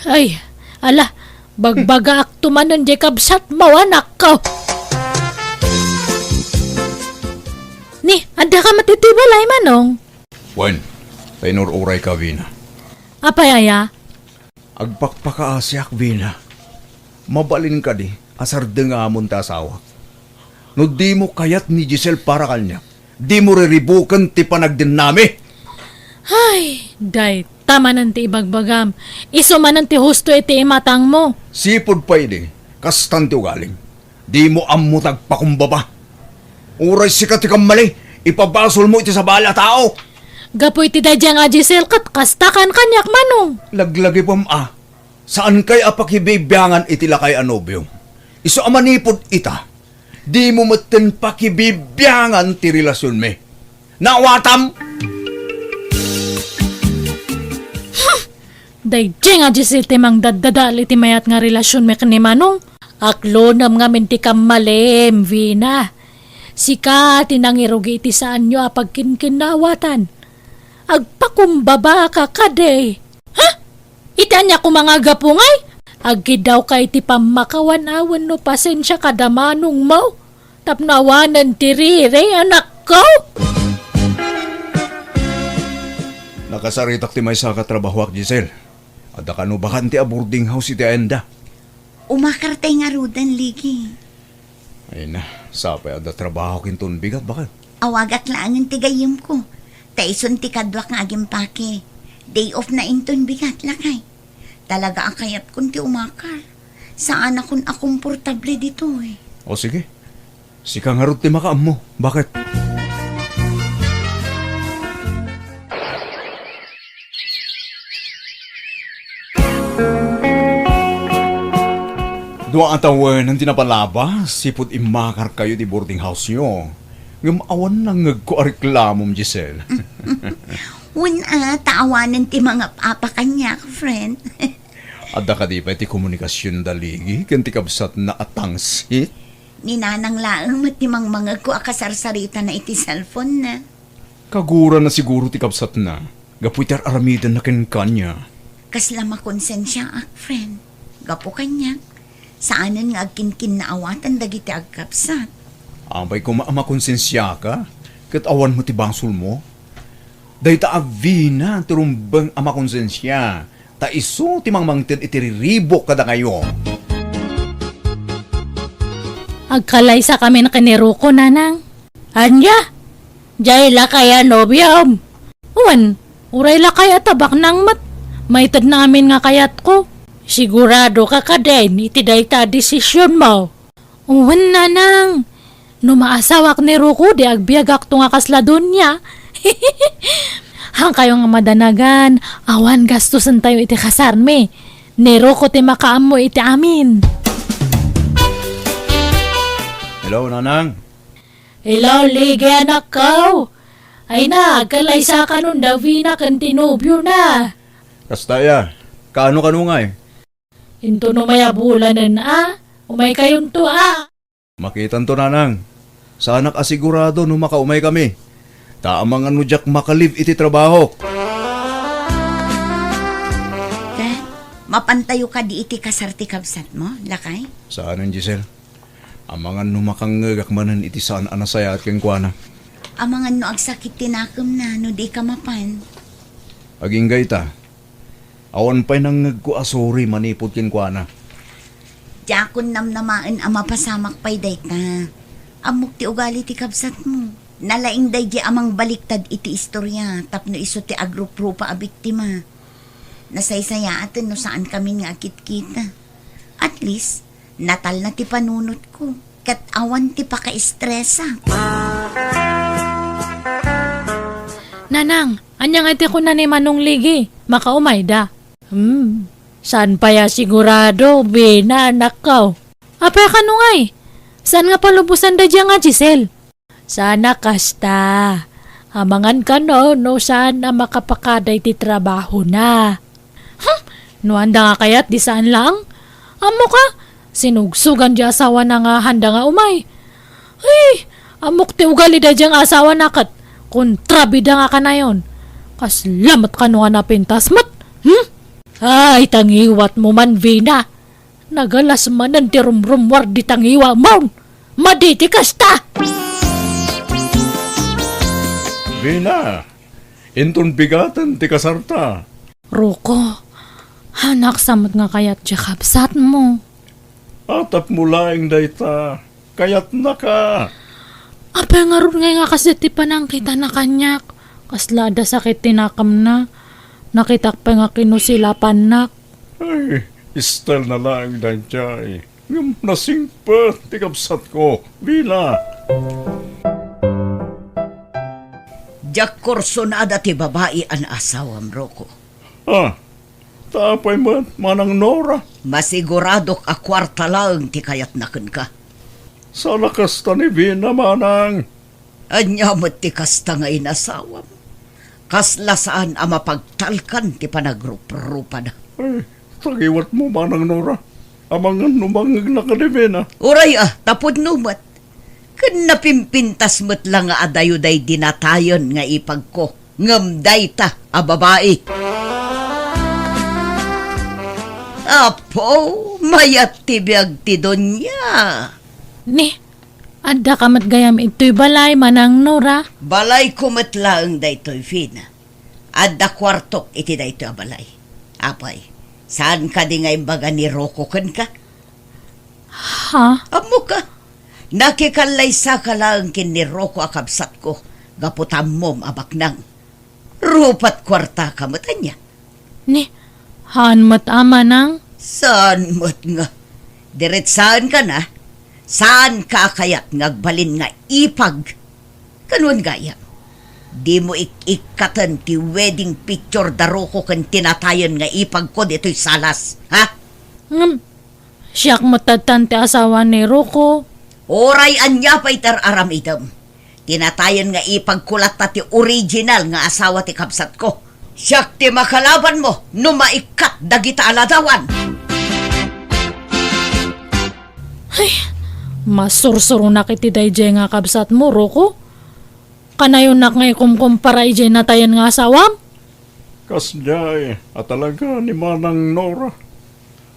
Ay, ala, bagbagaakto manen diay kabsatmo, anakko. Ni, addaka met iti balay, Manong? Wen, ta inur-urayka, Vina. Apay aya? Agpakpakaasiak, Vina. Mabalin kadi a sardengamon ti asawak? No dimo kayat ni Giselle para kaniak, dimo riribuken ti panagdennami. Ay, dayta manen ti ibagbagam. Isu manen ti husto iti imatangmo. Sipud pay idi, kastan ti ugalim. Dimo ammo ti agpakumbaba. Uray sika ti kammali, ipabasolmo iti sabali a tao. Gapu iti daydiay nga Giselle ket kasta kan kaniak, Manong. Laglagipem a, saankay a pakibibiangan iti lakay a nobiom. Isu a manipud ita, dimo metten pakibibiangan ti relasionmi. Naawatam? Daydiay nga Giselle ti mangdaddadael iti mayat nga relasionmi ken ni Manong. Aklonem ngamin ti kammalim, Vina. Sika ti nangirugi iti saanyo a pagkinkinnaawatan. Agpakumbabaka kadi. Ha? Iti ania koma nga gapu ngay? Agkiddawka iti pammakawan a wenno pasensia kada manongmo tapno awanen ti riri, anakko? Nakasaritak ti maysa nga trabahoak, Giselle. Adda kano bakante a boarding house iti ayanda. Umakartay ngaruden, Ligi. Ay na, sapay adda trabahok inton bigat, baket. Awagak laengen ti gayyemko. Ta isun ti kaduak nga agimpake. Day off na inton bigat, lakay. Talaga a kayatkon ti umakar. Saanakon a komportable ditoy. O sige. Sika ngarud ti makaammo. Baket? Dua a tawen ti napalabas, sipud immakarkayo ti boarding house-yo. Ngem awan nangngegko a reklamom, Giselle. Wen a, ta awanen ti mangap-apa kaniak, friend. Adda kadi pay ti komunikasion da Ligi ken ti kabsatna a tangsit? Ni Nanang laeng met ti mangmangegko a kasarsaritana iti cellphone-na. Kagurana siguro ti kabsatna. Gapu iti ar-aramidenna kenka ania? Kasla makonsensiaak, friend. Gapu kaniak, saanen nga agkinkinnaawatan dagiti agkabsat. Apay koma a makonsensiaka, ket awan met ti basolmo? Dayta a Vina ti rumbeng a makonsensia, ta isu ti mangmangted iti riribuk kadakayo. Agkalaysakamin ken ni Ruko, Nanang. Ania? Diay lakay a nobiom? Wen, uray lakay a tabaknang met. Maitedna amin nga kayatko. Siguradoka kadin iti dayta a desisionmo? Wen, Nanang. No maasawak ni Ruko, di agbiagakto nga kasla donia. Haankayo nga madanagan, awan gastusentayo iti kasarmi. Ni Ruko ti makaammo iti amin. Hello, Nanang. Hello, Ligi, anakko. Ay na, agkalaysakanon da Vina ken ti nobiona. Kasta aya, kaano-kano ngay? Intono may a bulanen a, umaykayonto a. Makitanto, Nanang. Saanak a sigurado no makaumaykami. Ta amangan no diak makalive iti trabahok. Ket, mapantayo kadi iti kasar ti kabsatmo, lakay? Saanen, Giselle. Amangan no makangngegak manen iti saan a nasayaat kenkuana. Amangan no agsakit ti nakemna no dika mapan. Agingga ita, awan pay nangngegko a sorry manipud kenkuana. Diakon namnamaen a mapasamak pay dayta. Ammok ti ugali ti kabsatmo. Nalaing daydi a mangbaliktad iti istoria tapno isu ti agruprupa a biktima. Nasaysayaaten no saankamin nga agkitkita. At least, natalna ti panunotko, ket awan ti pakaestresak. Nanang, ania nga ti kuna ni Manong Ligi? Makaumayda? Hmm, saan pay a sigurado, Vina, anakko. Apay a kano ngay? Saan nga palubosan daydiay nga Giselle? Saan a kasta. Amangan kano no saan a makapakada iti trabahona. Hmm, no anda nga kayat, di saan laeng. Ammoka, sinugsogan di asawana nga handa nga umay. Ay, ammok ti ugali daydiay nga asawana ket kontrabida nga kanayon. Kasla met kano nga napintas met. Hmm? Ay, tangiwatmo man, Vina. Nagalas manen ti rumrummuar di tangiwamon. Madi ti kasta! Vina, inton bigaten ti kasarta. Ruko, hanaksa met nga kayat diay kabsatmo. Tapno laeng dayta, kayatnaka. Apay ngarud ngay nga kas ti panangkitana kaniak? Kasla adda sakit ti nakemna. Nakitak pay nga kinusilapannak. Ay, style na laeng daydiay. Ngem nasingpet ti kabsatko, Vina. Diak kursunada ti babai a naasawam, Ruko. Ah, ta apay met, Manang Nora? Masiguradok a kuarta laeng ti kayatna kenka. Saan a kasta ni Vina, Manang. Ania met ti kasta nga inasawam? Kasla saan a mapagtalkan ti panagruprupada. Ay, tangiwatmo, Manang Nora. Amangan no mangngegna kadi Vina. Uray a, tapudno met. Ken napimpintas met la nga adayo daydi natayen nga ipagko. Ngem dayta a babai. Apo, mayat ti biag ti dunia. Ni, addaka met gayam itoy balay, Manang Nora? Balayko met laeng daytoy, Vina. Adda kuartok iti daytoy a balay. Apay, saan kadi nga imbaga ni Ruko kenka? Ha? Ammoka, nakikallaysaka laeng ken ni Ruko a kabsatko gapu ta ammom a baknang. Rupat kuartaka met ania? Ni, haan met a, Manang? Saan met nga? Diretsaenka na, saanka a kayat nga agbalin nga ipag? Kanuan gayam, dimo ik-ikkaten ti wedding picture da Ruko ken ti natayen nga ipagko ditoy salas, ha? Ngem, siak met tattan ti asawa ni Ruko. Uray ania pay ti ar-aramidem. Ti natayen nga ipagko latta ti original nga asawa ti kabsatko. Siak ti makalabanmo no maikkat dagita a ladawan. Ay, masursuronak iti daydiay nga kabsatmo, Ruko. Kanayonak nga ikumkumpara idiay natayen nga asawam? Kasdiay a talaga ni Manang Nora.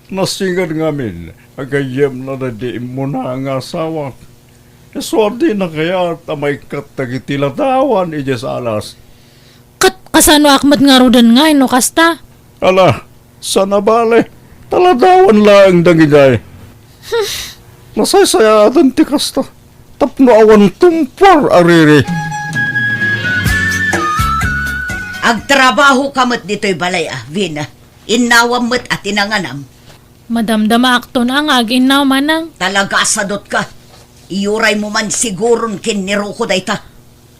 Nasinged ngamin a gayyemna daydi immuna nga asawak. Isu a dina kayat a maikkat dagiti ladawan idiay salas. Ket kasanoak met ngaruden ngay no kasta? Ala, saan a bale, ta ladawan laeng dagijay. Nasaysayaaten ti kasta, tapno awan tumpuar a riri. Agtrabahoka met ditoy balay a, Vina. Innawam met a ti nanganam. Madamdamaakton a nga ag-innaw, Manang. Talaga a sadotka. Iyuraymo man siguron ken ni Rocco dayta.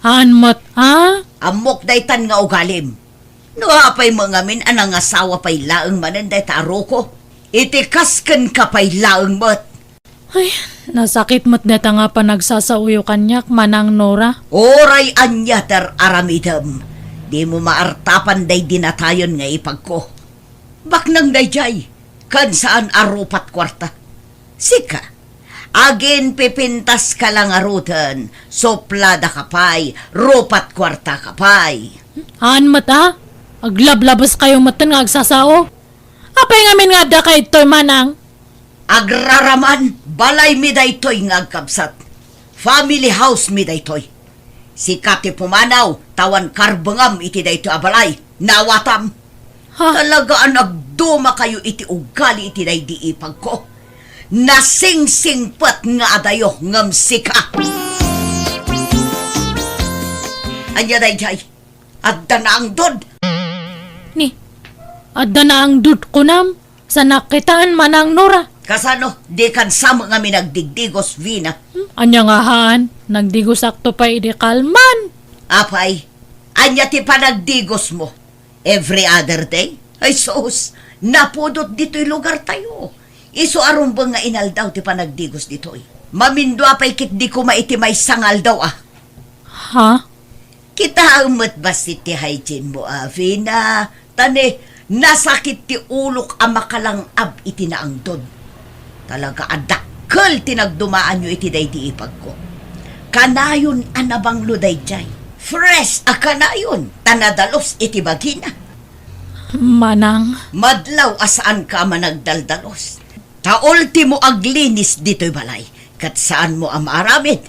Haan met, a? Ammok daytan nga ugalim. No apay met ngamin a nangasawa pay laeng manen dayta a Rocco, iti kas kenka pay laeng met. Ay, nasakit met dayta nga panagsasaoyo kaniak, Manang Nora. Uray ania ti ar-aramidem, dimo maartapan daydi natayen nga ipagko. Baknang daydiay, ken saan a rupat kuarta. Sika, aginpipintaska la ngaruden, supladaka pay, rupat kuartaka pay. Haan met a? Aglablabeskayo metten nga agsasao. Apay ngamin nga adda kaytoy, Manang? Agraraman, balaymi daytoy nga agkabsat. Family house mi daytoy. Sika ti pumanaw, ta awan karbengam iti daytoy a balay. Naawatam. Ha? Talaga a nagdumakayo iti ugali iti daydi ipagko. Nasingsingpet nga adayo ngem sika. Ania daydiay? Adda naangdod. Ni, adda naangdod kunam? Saanak kitaen, Manang Nora. Kasano? Dikan sa met ngamin nagdigdigos, Vina. Hmm, ania nga haan? Nagdigosakto pay idi kalman. Apay, ania ti panagdigosmo? Every other day? Ay sus, napudot ditoy lugartayo. Isu a rumbeng nga inaldaw ti panagdigos ditoy. Mamindua pay ketdi koma iti maysa nga aldaw a. Ha? Kitaem met bassit ti hygiene mo, a, Vina. Ta ni, nasakit ti ulok a makalang-ab iti naangdod. Talaga a dakkel ti nagdumaanyo iti daydi ipagko. Kanayon a nabanglo daydiay. Fresh a kanayon ta nadalus iti bagina. Manang. Madlaw a saanka a managdaldalus. Ta ultimo aglinis ditoy balay, ket saanmo a maaramid.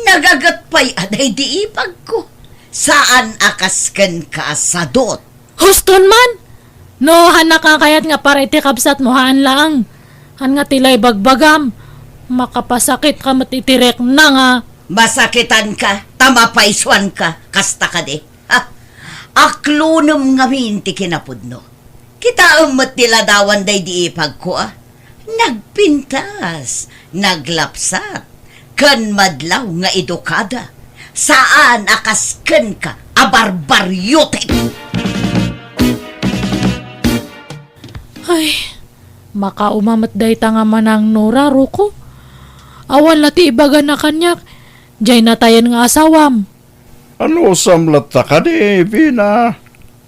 Nagaget pay a daydi ipagko. Saan a kas kenka a sadot. Huston man! No, haannak a kayat nga para iti kabsatmo, haan laeng. Haan nga ti la ibagbagam. Makapasakitka met iti rekna nga. Masakitanka, ta mapaysuanka, kasta kadi. Ha? Aklonem ngamin ti kinapudno. Kitaem met ti ladawan daydi ipagko a. Nagpintas, naglapsat, ken madlaw nga edukada. Saan a kas kenka a barbariotek. Ay, makauma met dayta nga Manang Nora, Rocco. Awan la ti ibagana kaniak, diay natayen nga asawam. Anusam latta kadi, Vina?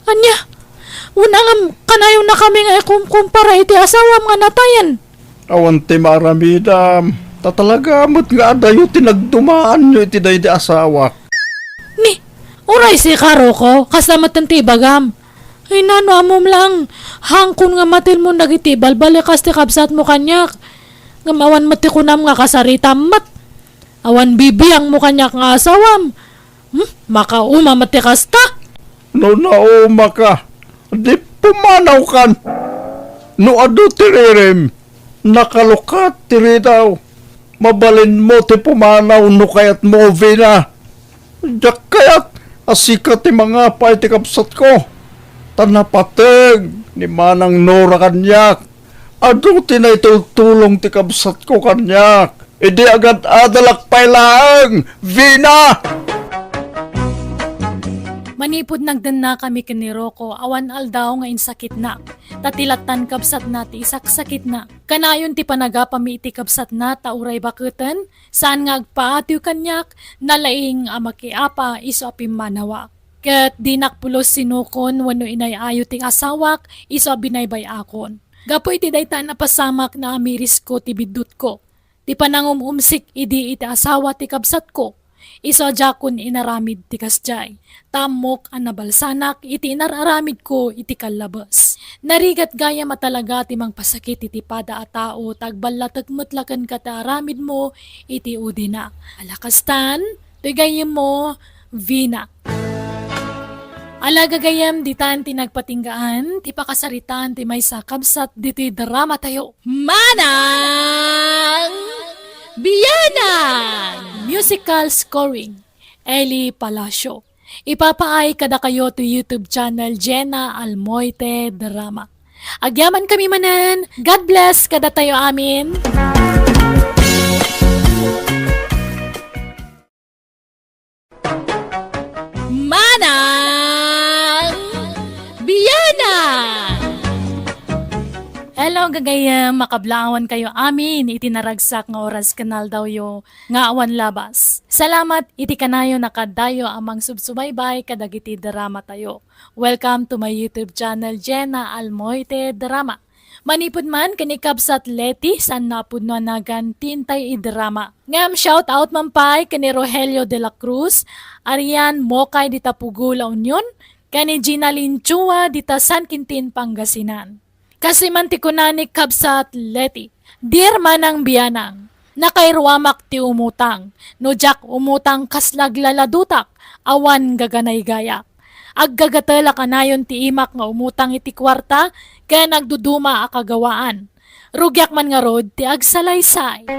Ania? Wen a ngem, kanayonnakami nga ikumkumpara iti asawam nga natayen. Awan ti maaramidam, ta talaga met nga adayo ti nagdumaanyo iti daydi asawak. Ni, uray sika, Rocco, kasta metten ti ibagam. Ay, nano, ammom laeng, hangkon nga matilmon dagiti ibalbalikas ti kabsatmo kaniak. Ngem awan met ti kunam nga kasaritam met. Awan bibiangmo kaniak nga asawam. Hmm? Makauma met ti kasta? No naumaka, di pumanawkan. No adu ti ririm, nakalukat ti ridaw. Mabalinmo ti pumanaw no kayatmo, Vina. Diak kayat a sika ti mangapa iti kabsatko. Ta napateg ni Manang Nora kaniak. Adu ti naitultulong ti kabsatko kaniak. Idi agad-adalak pay laeng, Vina! Manipud nagdennakami ken ni Rocco, awan aldaw nga insakitnak. Ta ti lattan kabsatna ti isaksakitna. Kanayon ti panagapami iti kabsatna ta uray baketen, saan nga agpaatiw kaniak, nalaing a makiapa isu a pimmanawak. Ket dinak pulos sinukon wenno inay-ayo ti asawak isu a binaybay-akon. Gapu iti dayta a napasamak, naamirisko ti biddutko. Ti panangum-umsik idi iti asawa ti kabsatko, Isu a diakon inaramid ti kasdiay. Ta ammok a nabalsanak iti inar-aramidko iti kallabes. Narigat gayam a talaga ti mangpasakit iti pada a tao ta agballatek met la kenka ti aramidmo iti udina. Ala kastan, toy gayyemmo, Vina. Ala gagayyem, ditan ti nagpatinggaan ti pakasaritaan ti maysa a kabsat ditoy dramatayo. Manang Bianang! Musical scoring, Eli Palacio. Ipapaay kadakayo to YouTube channel Jenna Almoite Drama. Agyamankami manen. God bless kadatayo amin. Manang Bianang! Hello, gagayyem, makablaawankayo amin iti naragsak nga oras ken aldawyo nga awan labas. Salamat iti kanayon a kaaddayo a mangsubsubaybay kadagiti dramatayo. Welcome to my YouTube channel, Jenna Almoite Drama. Manipud man ken ni Kabsat Leti, saan a pudno a nagan ti intay idrama. Ngem shout out man pay ken ni Rogelio de la Cruz, Arian Mokay dita Pugo, La Union, ken ni Gina Linchua dita San Quintin, Pangasinan. Kastoy man ti kuna ni Kabsat Leti, "Dear Manang Bianang, nakairuamak ti umutang. No diak umutang, kasla aglaladutak, awan gaganaygayak. Aggagatel a kanayon ti imak nga umutang iti kuarta ken agduduma a kagawaan. Rugiak man ngarud ti agsalaysay."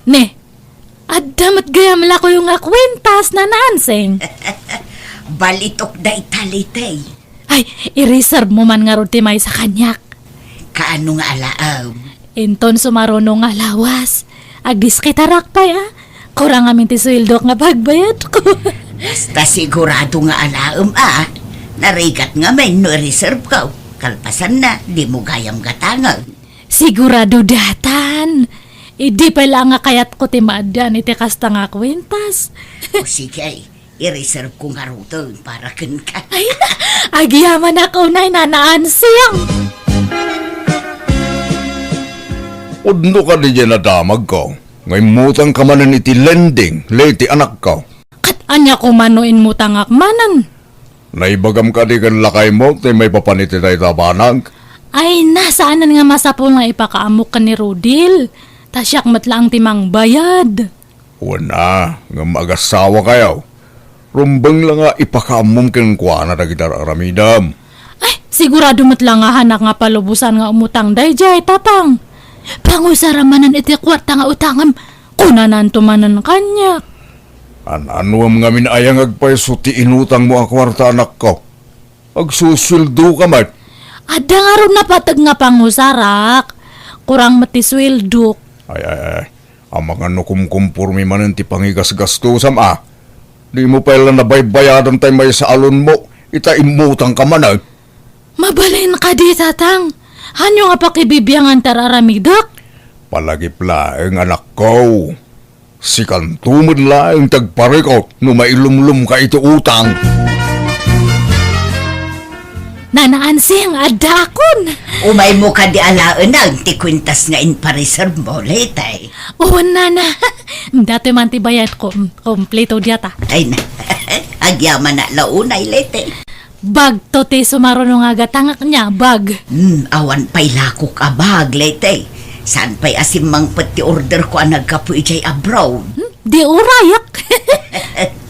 Ne, adda met gayam la kuyo nga kuentas, Nana Ansing. Balitok dayta, Leti. Ay, i-reserve mo man ngarud ti maysa kaniak. Kaano nga alaem? Inton sumaruno nga lawas, agdiskitarak pay a. Kurang amin ti sueldok nga pagbayadko. Basta sigurado nga alaem a. Narigat ngamin no i-reserve ko. Kalpasanna, dimo gayam gatangen. Sigurado daytan. Idi pay la nga kayatko ti maaddan iti kasta nga kuentas. O sige, i-reserve ko ngaruden para kenka. Ay, agyamanak unay, Nana Ansing. Pudno kadi diay nadamagko nga immutangka manen iti lending, Leti, anakko? Ket ania koma no immutangak manen? Naibagam kadi ken lakaymo ti maipapan iti dayta banag? Ay, na, saanen nga masapul nga ipakaammok ken ni Rodil. Ta siak met laeng ti mangbayad. Wen a, ngem agasawakayo. Rumbeng la nga ipakaammom kenkuana dagiti ar-aramidem. Ay, sigurado met la nga hanak nga palubosan nga umutang daydiay, Tatang. Pangusaram manen iti kuarta nga utangem, kunananto manen kaniak. An-anuem ngamin aya nga agpayso ti inutangmo a kuarta, anakko? Agsusueldoka met. Adda ngarud napateg nga pangusarak. Kurang met ti sueldok. Ay, ay, ay. Amangan no kumkumporme manen ti pangigasgastosam a. Dimo pay la nabaybayadan tay maysa a loanmo, ita immutangka manen. Mabalin kadi, Tatang? Ania nga pakibibiangan ti ar-aramidek? Palagip laeng, anakko. Sikanto met laeng ti agparikut no mailumlomka iti utang. Nana Ansing, addaakon. Umaymo kadi alaenag ti kuentas nga inpareservemo, Leti. Wen, Nana. Datoy man ti bayadko. Kompleto diata. Ay na. Agyamanak la unay, Leti. Bagto ti sumaruno nga gatangak nia, bag. Hmm, awan pay lakok a bag, Leti. Saan pay a simmangpet ti orderko a naggapu idiay abroad? Hmm, di urayak.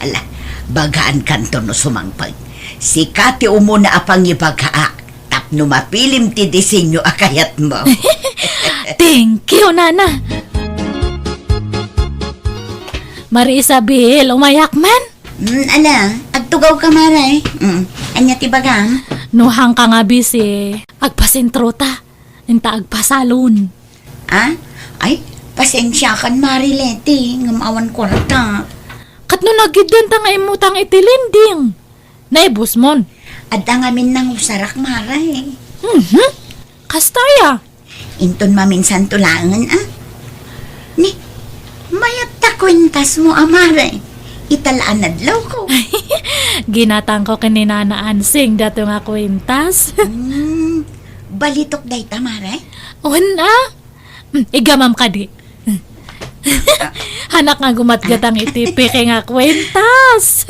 Ala, bagaankanto no sumangpet. Sika ti umuna a pangibagaak tapno mapilim ti disenyo a kayatmo. Thank you, Nana. Mari Isabel, umayak man? Mm, ala, agtugawka, Mare. Mm, ania ti bagam? No haanka nga busy, agpasentrota. Inta agpasalon. Ah? Ay, pasensiakan, Mare Leti, ngem awan kuarta. Ket no nagidenta nga immutang iti lending, naibusmon. Adda ngamin nangusarak, Mare. Mhm. Kasta aya? Inton maminsanto laengen, a? Ni, mayat ta kuentasmo a, Mare. Ita la a nadlawko. Ginatangko ken ni Nana Ansing dato nga kuentas. Hmm, balitok dayta, Mare? Wen a. Hmm, igamam kadi. Hmm. Hanak nga gumatgatang iti peke nga kwentas.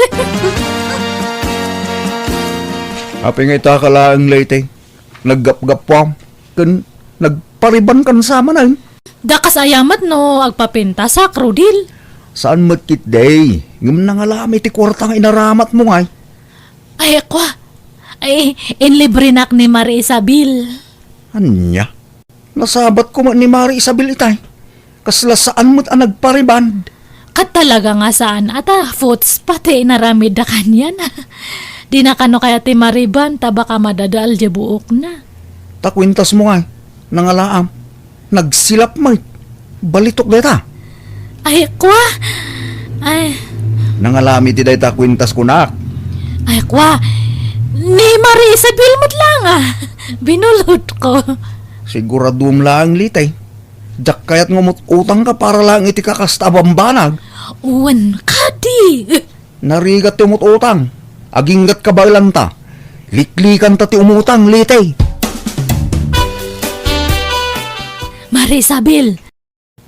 Apay nga ita ka laeng, Leyte? Naggapgappuam ken nagparibankan sa manen. Dakas aya met no agpapentasak, Rodil? Saan met ketdi, ngem nangalaam iti kuarta nga inaramatmo ngay. Ay, kwa. Ay, inlibrenak ni Marie Isabel. Ania? Nasabat koma ni Marie Isabel itay. Kasla saan met a nagpariband. Ket talaga nga saan a ta foots pati inaramidda kaniana. Dina kano kayat ti mariband ta baka madadael diay buokna. Ta kuentasmo ngay, nangalaam. Nagsilap met. Balitok dayta. Ay, kwa? Ay. Nangalaam iti dayta kuentas kunak. Ay, kwa. Ni Marie Isabel met laeng a. Binulodko. Siguraduem laeng, Leyte. Diak kayat nga umut-utangka para laeng iti kakasta a bambanag. Wen kadi. Narigat ti umut-utang. Aginggatka baelanta. Liklikanta ti umutang, Leyte. Marie Isabel,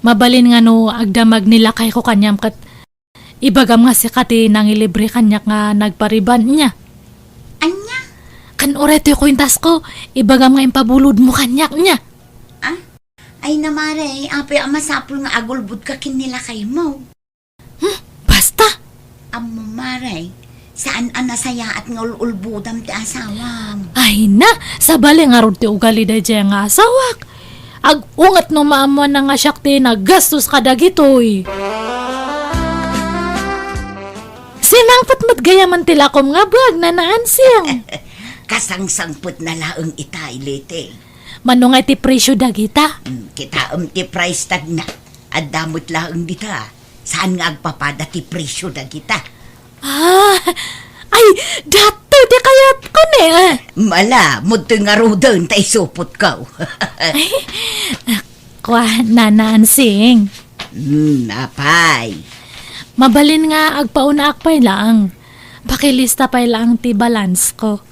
mabalin nga no agdamag ni lakayko kaniam ket ibagam nga sika ti nangilibre kaniak nga nagpariband, ania? Ania? Kan uray toy kuentasko, ibagam nga impabulodmo kaniak, ania? Ah? Ay, Mare, apay a masapul nga agulbodka ken ni lakaymo? Hmm, basta! Ammo, Mare, saan a nasayaat nga ul-ulbodam ti asawam. Ay na, sabali ngarud ti ugali daydiay nga asawak. Ag-unget no maammoanna nga siak ti naggastos kadagitoy. Simangpet met gayamen ti lakom nga bag, Nana Ansing. Kasangsangpetna laeng itay, Leyte. Mano nga ti presyo dagita? Hmm, kitaem ti price tagna. Adda met laeng dita. Saan nga agpapada ti presyo dagita? Ah, ay, datoy ti kayatko ne. Mala, mudtoy ngaruden ta isupotko. Ay, kwa, Nana Ansing. Hmm, apay? Mabalin nga agpaunaak pay laeng. Pakilista pay laeng ti balance ko.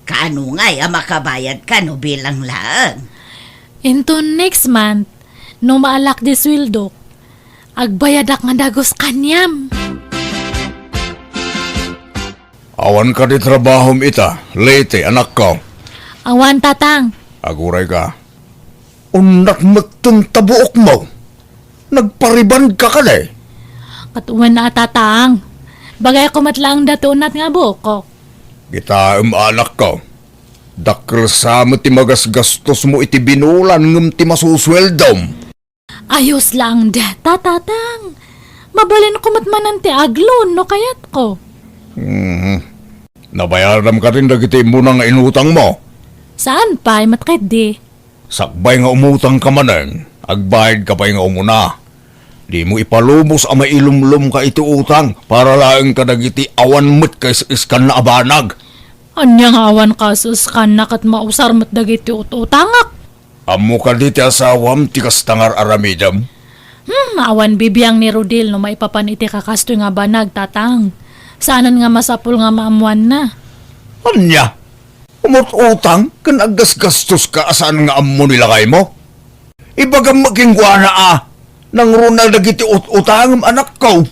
Kaano ngay a makabayadka no bilang laeng? Inton next month, no maalak di sweldok, agbayadak nga dagus kaniam. Awan kadi trabahom ita, Leyte, anakko? Awan, Tatang. Agurayka. Unat metten ta buokmo. Nagparibandka kadi? Ket wen a, Tatang. Bagayko met laeng datoy unat nga buokko. Kitaem, anakko. Dakkel sa met ti magasgastosmo iti binulan ngem ti masusueldom. Ayos laeng dayta, Tatang. Mabalinko met manen ti agloan no kayatko. Mhm. Nabayadam kadin dagiti immuna nga inutangmo? Saan pay met ketdi. Sakbay nga umutangka manen, agbayadka pay nga umuna. Dimo ipalubos a mailumlomka iti utang para laeng kadagiti awan met kaisiskanna a banag. Ania nga awan kaisiskanna ket mausar met dagiti ut-utangak? Ammo kadi ti asawam ti kasta nga ar-aramidem? Hmm, awan bibiang ni Rodil no maipapan iti kakastoy nga banag, Tatang. Saanen nga masapul nga maammoanna. Ania? Umut-utang ken aggasgastoska a saan nga ammo ni lakaymo? Ibagam met kenkuana a nangruna dagiti ut-utangem, anakko.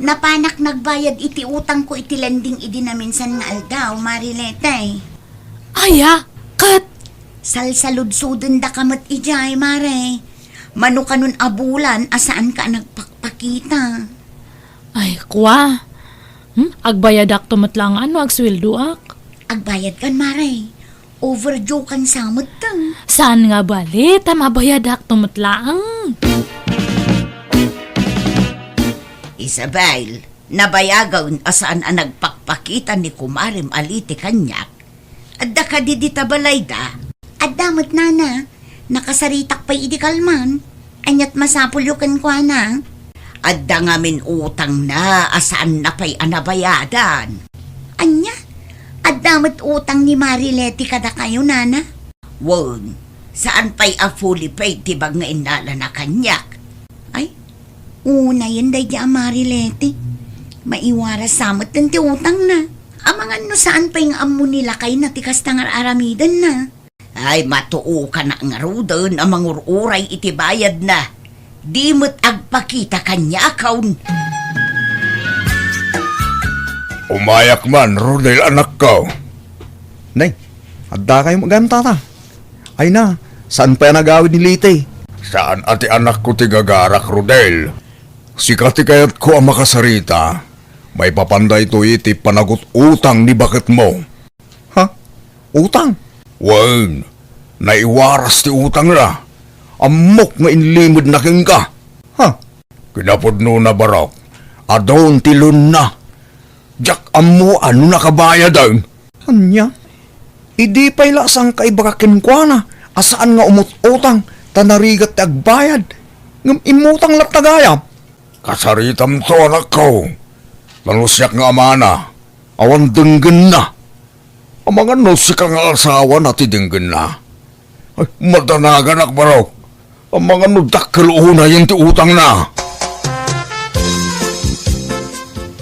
Napanak nagbayad iti utangko iti lending idi naminsan nga aldaw, Mare Leyte. Aya, ket? Salsaludsodendaka met idiay, Mare. Mano kanon a bulan a saanka a nagpakpakita. Ay, kwa. Hmm? Agbayadakto met laeng no agsueldoak. Agbayadkan, Mare. Overdue kan sa met, ta. Saan nga bali, ta mabayadakto met laeng. Isabel, nabayagen a saan a nagpakpakita ni kumarem a Leyte kaniak. Adda kadi dita balayda? Adda met, nana. Nakasaritak pay idi kalman. Ania't masapulyo kenkuana? Adda ngamin utangna a saanna pay a nabayadan. Ania? Adda met utang ni Mare Leyte kadakayo, nana? Wen, saan pay a fully paid ti bag nga innalana kaniak. Ay, unayen daydi a Mare Leyte. Maiwaras sa met ti utangna. Amangan no saan pay nga ammo ni lakayna ti kasta nga ar-aramidenna. Ay, matuokanak ngaruden a mangur-uray iti bayadna. Di met agpakita kaniakon. Umayak man, Rodel, anakko. Nay, adda kayo gayam, tata. Ay na, saan pay a nagawid ni Liti? Saan a ti anakko ti gagarak, Rodel. Sika ti kayatko a makasarita. Maipapan daytoy iti panagut-utang ni baketmo. Ha? Utang? Wen, naiwaras ti utangna. Ammok nga inlimedna kenka. Ha? Kinapudnona, barok, adun ti loan-na. Diak ammo no nakabayaden. Ania? Idi pay la sangka ibaga kenkuana a saan nga umut-utang ta narigat ti agbayad, ngem immutang latta gayam. Kasaritam to, anakko. Ta no siak nga amana, awan denggenna. Amangan no sika nga asawana ti denggenna. Ay, madanaganak, barok. Amangan no dakkel unayen ti utangna.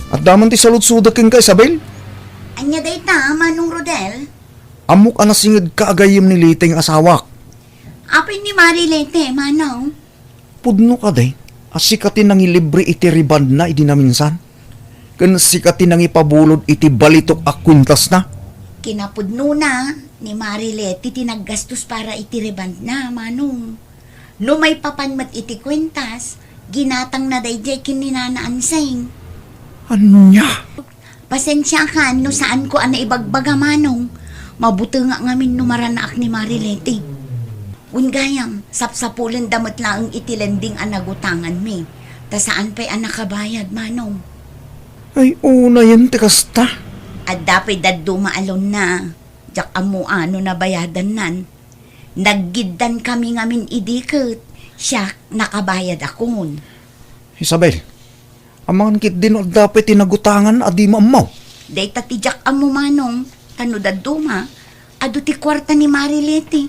Adda man ti saludsodek kenka, Isabel? Ania dayta, Manong Rodel? Ammok a nasingedka a gayyem ni Liti nga asawak. Apay ni Mari Liti, Manong? Pudno kadi a sika ti nangilibre iti rebondna idi naminsan? Ken sika ti nangipabulod iti balitok a kuentasna? Kinapudnona, ni Mari Leti ti naggastos para iti rebondna, Manong. No maipapan met iti kuentas, ginatangna daydiay ken ni Nana Ansing. Ania? Pasensiakan no saanko a naibagbaga, Manong. Mabutengak ngamin no maranaak ni Mari Leti. Wen gayam, sapsapulenda met laeng iti lending a nagutanganmi, ta saan pay a nakabayad, Manong. Ay, unayen ti kasta. Adda pay dadduma a loan-na. Diak ammo no nabayadannan. Naggiddankami ngamin idi ket siak nakabayadakon. Isabel, amangan ketdi no adda pay ti nagutangan a dimo ammo. Dayta ti diak ammo, Manong, ta no dadduma, adu ti kuarta ni Mari Leti.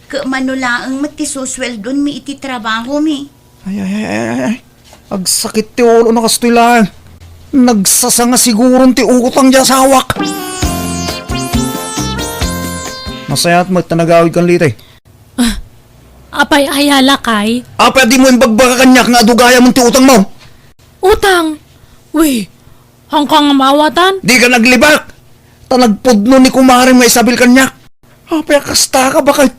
Ket mano laeng met ti susueldonmi iti trabahomi. Ay, ay, ay, ay, ay, ay. Agsakit ti ulo no kastoy laeng. Nagsasanga siguron ti utang ti asawak. Nasayaat met ta nagawidkan, Liti. Ah, apay aya lakay? Apay a dimo imbagbaga kaniak nga adu gayam ti utangmo? Utang? Uy, haanka nga maawatan? Dika naglibak! Ta nagpudno ni kumarem nga Isabel kaniak. Apay a kastaka, baket?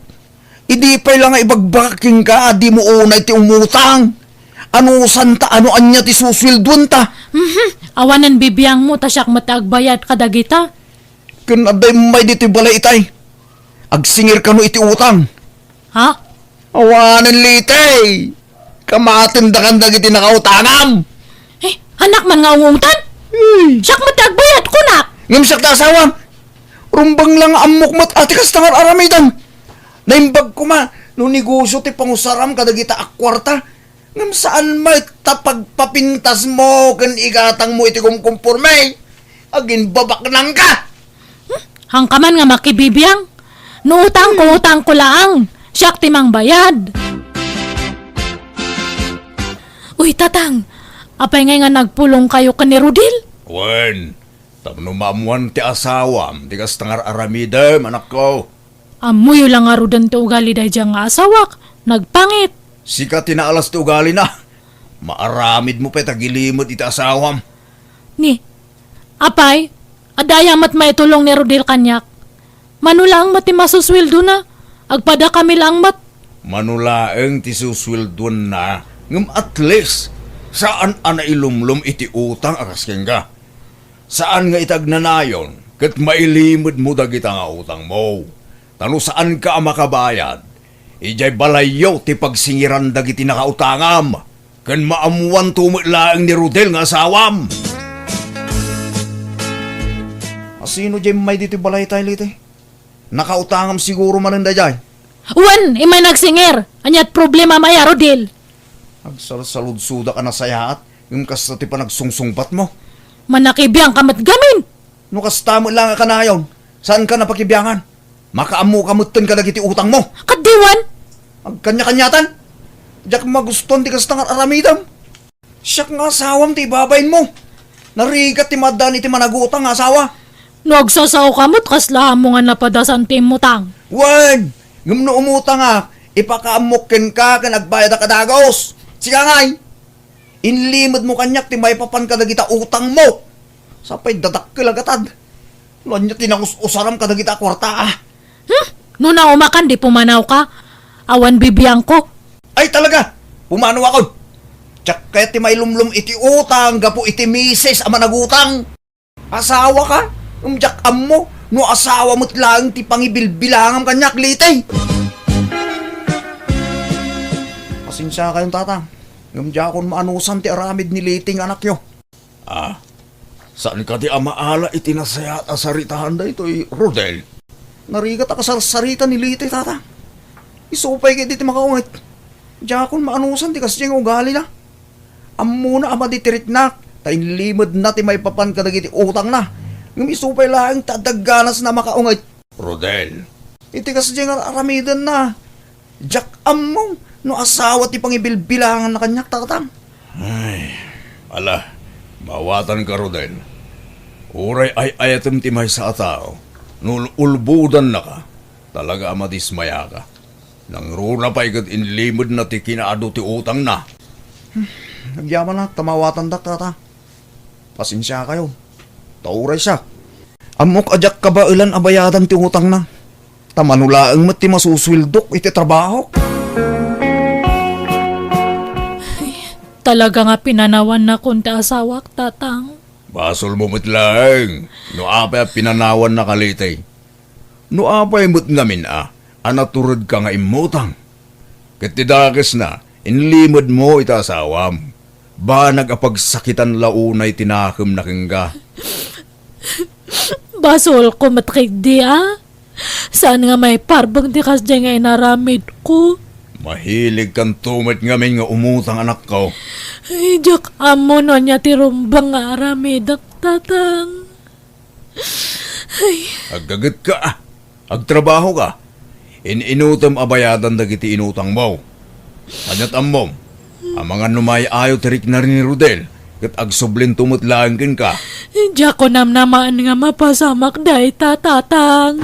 Idi pay la nga ibagbagak kenka a dimo unay ti umutang. Anusanta, ano ania ti susueldoenta? Mhm. Awanen bibiangmo ta siak met ti agbayad kadagita. Ken adda immay ditoy balay itay. Agsingir kano iti utang. Ha? Awanen, Liti. Kamatendakan dagiti nakautangam. Eh, anak man nga ungutan? Hmm. Siak met ti agbayad, kunak. Ngem siak ti asawam. Rumbeng la nga ammok met a ti kasta nga ar-aramidem. Naimbag koma no negosio ti pangusaram kadagita a kuarta. Ngem saan met ta pagpapintasmo ken igatangmo iti kumkumporme. Aginbabaknangka! Hmm? Haanka man nga makibibiang? No utangko, hmm, utangko laang. Siak ti mangbayad. Uy, Tatang, apay ngay nga nagpulongkayo ken ni Rodel? Wen, tapno maammoan ti asawam ti kasta nga ar-aramidem, anakko. Ammoyo la ngaruden ti ugali daydiay nga asawak, nagpangit. Sika ti naalas ti ugalina. Maaramidmo pay ta gilimed iti asawam. Ni, apay, adda aya met maitulong ni Rodel kaniak? Mano laeng met ti masusueldona? Agpadakami laeng met. Mano laeng ti susueldoanna, ngem at least, saan a nailumlom iti utang a kas kenka. Saan nga iti agnanayon ket mailimedmo dagita nga utangmo. Ta no saanka a makabayad, idiay balayyo ti pagsingiran dagiti nakautangam, ken maammoanto met laeng ni Rodel nga asawam. Asino diay immay ditoy balaytay, Liti? Nakautangam siguro manen daydiay. Wen, immay nagsingir. Aniat problemam aya, Rodel? Agsalsaludsodak a nasayaat, ngem kasta ti panagsungsungbatmo. Manakibiangka met gamin. No kasta met laeng a kanayon, saanka a pakibiangan? Makaammoka metten kadagiti utangmo. Kaddi wen? Agkaniakaniatan? Diak magustuan ti kasta nga ar-aramidem. Siak nga asawam ti ibabainmo. Narigat ti maaddaan iti managutang nga asawa. No agsasaoka met, kasla ammo nga napadasan ti immutang. Wen, Ngem no umutangak, ipakaammok kenka ken agbayadak a dagus. Sika ngay, inlimedmo kaniak ti maipapan kadagita utangmo. Sapay dadakkel a gatad. No ania ti nangus-usaram kadagita a kuarta, a? Hmm? No naumakan, di pumanawka? Awan bibiangko. Ay, talaga! Pumanawakon! Diak kayat ti mailumlom iti utang gapu iti misis a managutang. Asawaka? Ngem diak ammo no asawa met laeng ti pangibilbilangam kaniak, Liti. Pasensiakayon, Tatang. Ngem diakon maanusan ti aramid ni Liti nga anakyo. Ah, saanka ti amaala iti nasayaat a saritaan daytoy, Rodel? Narigat a kasarsarita ni Liti, Tatang. Isu pay ketdi ti makaunget. Diakon maanusan ti kasdiay nga ugalina. Ammona a madi ti riknak, ta inlimedna ti maipapan kadagiti utangna. Ngem isu pay laeng ti adda ganasna a makaunget. Rodel. Iti kasdiay nga ar-aramidenna, diak ammo no asawa ti pangibilbilanganna kaniak, Tatang. Ay, ala, maawatanka, Rodel. Uray ay-ayatem ti maysa a tao, no ul-, ulbodannaka, talaga a madismayaka. Nangruna pay ket inlimedna ti kinaadu ti utangna. Hmm, agyamanak ta maawatandak, Tata. Pasensiakayo. Ta uray siak, ammok a diak kabaelan a bayadan ti utangna. Ta mano laeng met ti masusueldok iti trabahok. Talaga nga pinanawannakon ti asawak, Tatang. Basolmo met laeng no apay a pinanawannaka, Liti. No apay met ngamin a, a naturedka nga immutang? Ket ti dakesna, inlimedmo iti asawam. Banag a pagsakitan la unay ti nakemna kenka. Basolko met ketdi a. Saan nga maiparbeng ti kasdiay nga inaramidko. Mahiligkanto met ngamin nga umutang, anakko. Ay, diak ammo no ania ti rumbeng nga aramidek, Tatang. Ay. Aggagetka, a. Agtrabahoka. In-inutem a bayadan dagiti inutangmo. Kaniat ammom, amangan no maayo ti rikna ni Rodel, ket agsublinto met laeng kenka. Diak namnamaen nga mapasamak dayta, Tatang.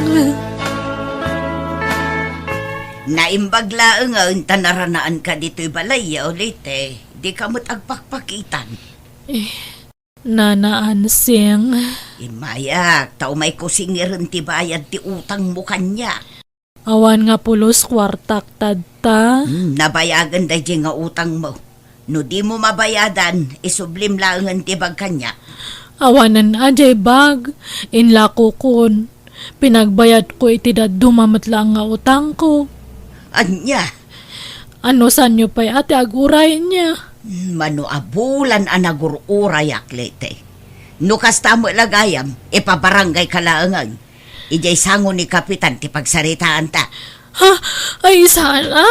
Naimbag laengen ta naranaanka ditoy balay, Liti. Dika met agpakpakitan. Eh, Nana Ansing. Immayak, ta umayko singirem ti bayad ti utangmo kaniak. Awan nga pulos kuartak tadta. Hmm, nabayagen daydiay nga utangmo. No dimo mabayadan, isublim laengen ti bag kaniak. Awanen a diay bag, inlakokon. Pinagbayadko iti dadduma met laeng nga utangko. Ania? Anusanyo pay a ti aguray nia? Mano a bulan a nagur-urayak, Liti. No kasta met la gayam, ipabarangayka laengen. Idiay sango ni Kapitan ti pagsaritaanta. Ha? Ay, saan a?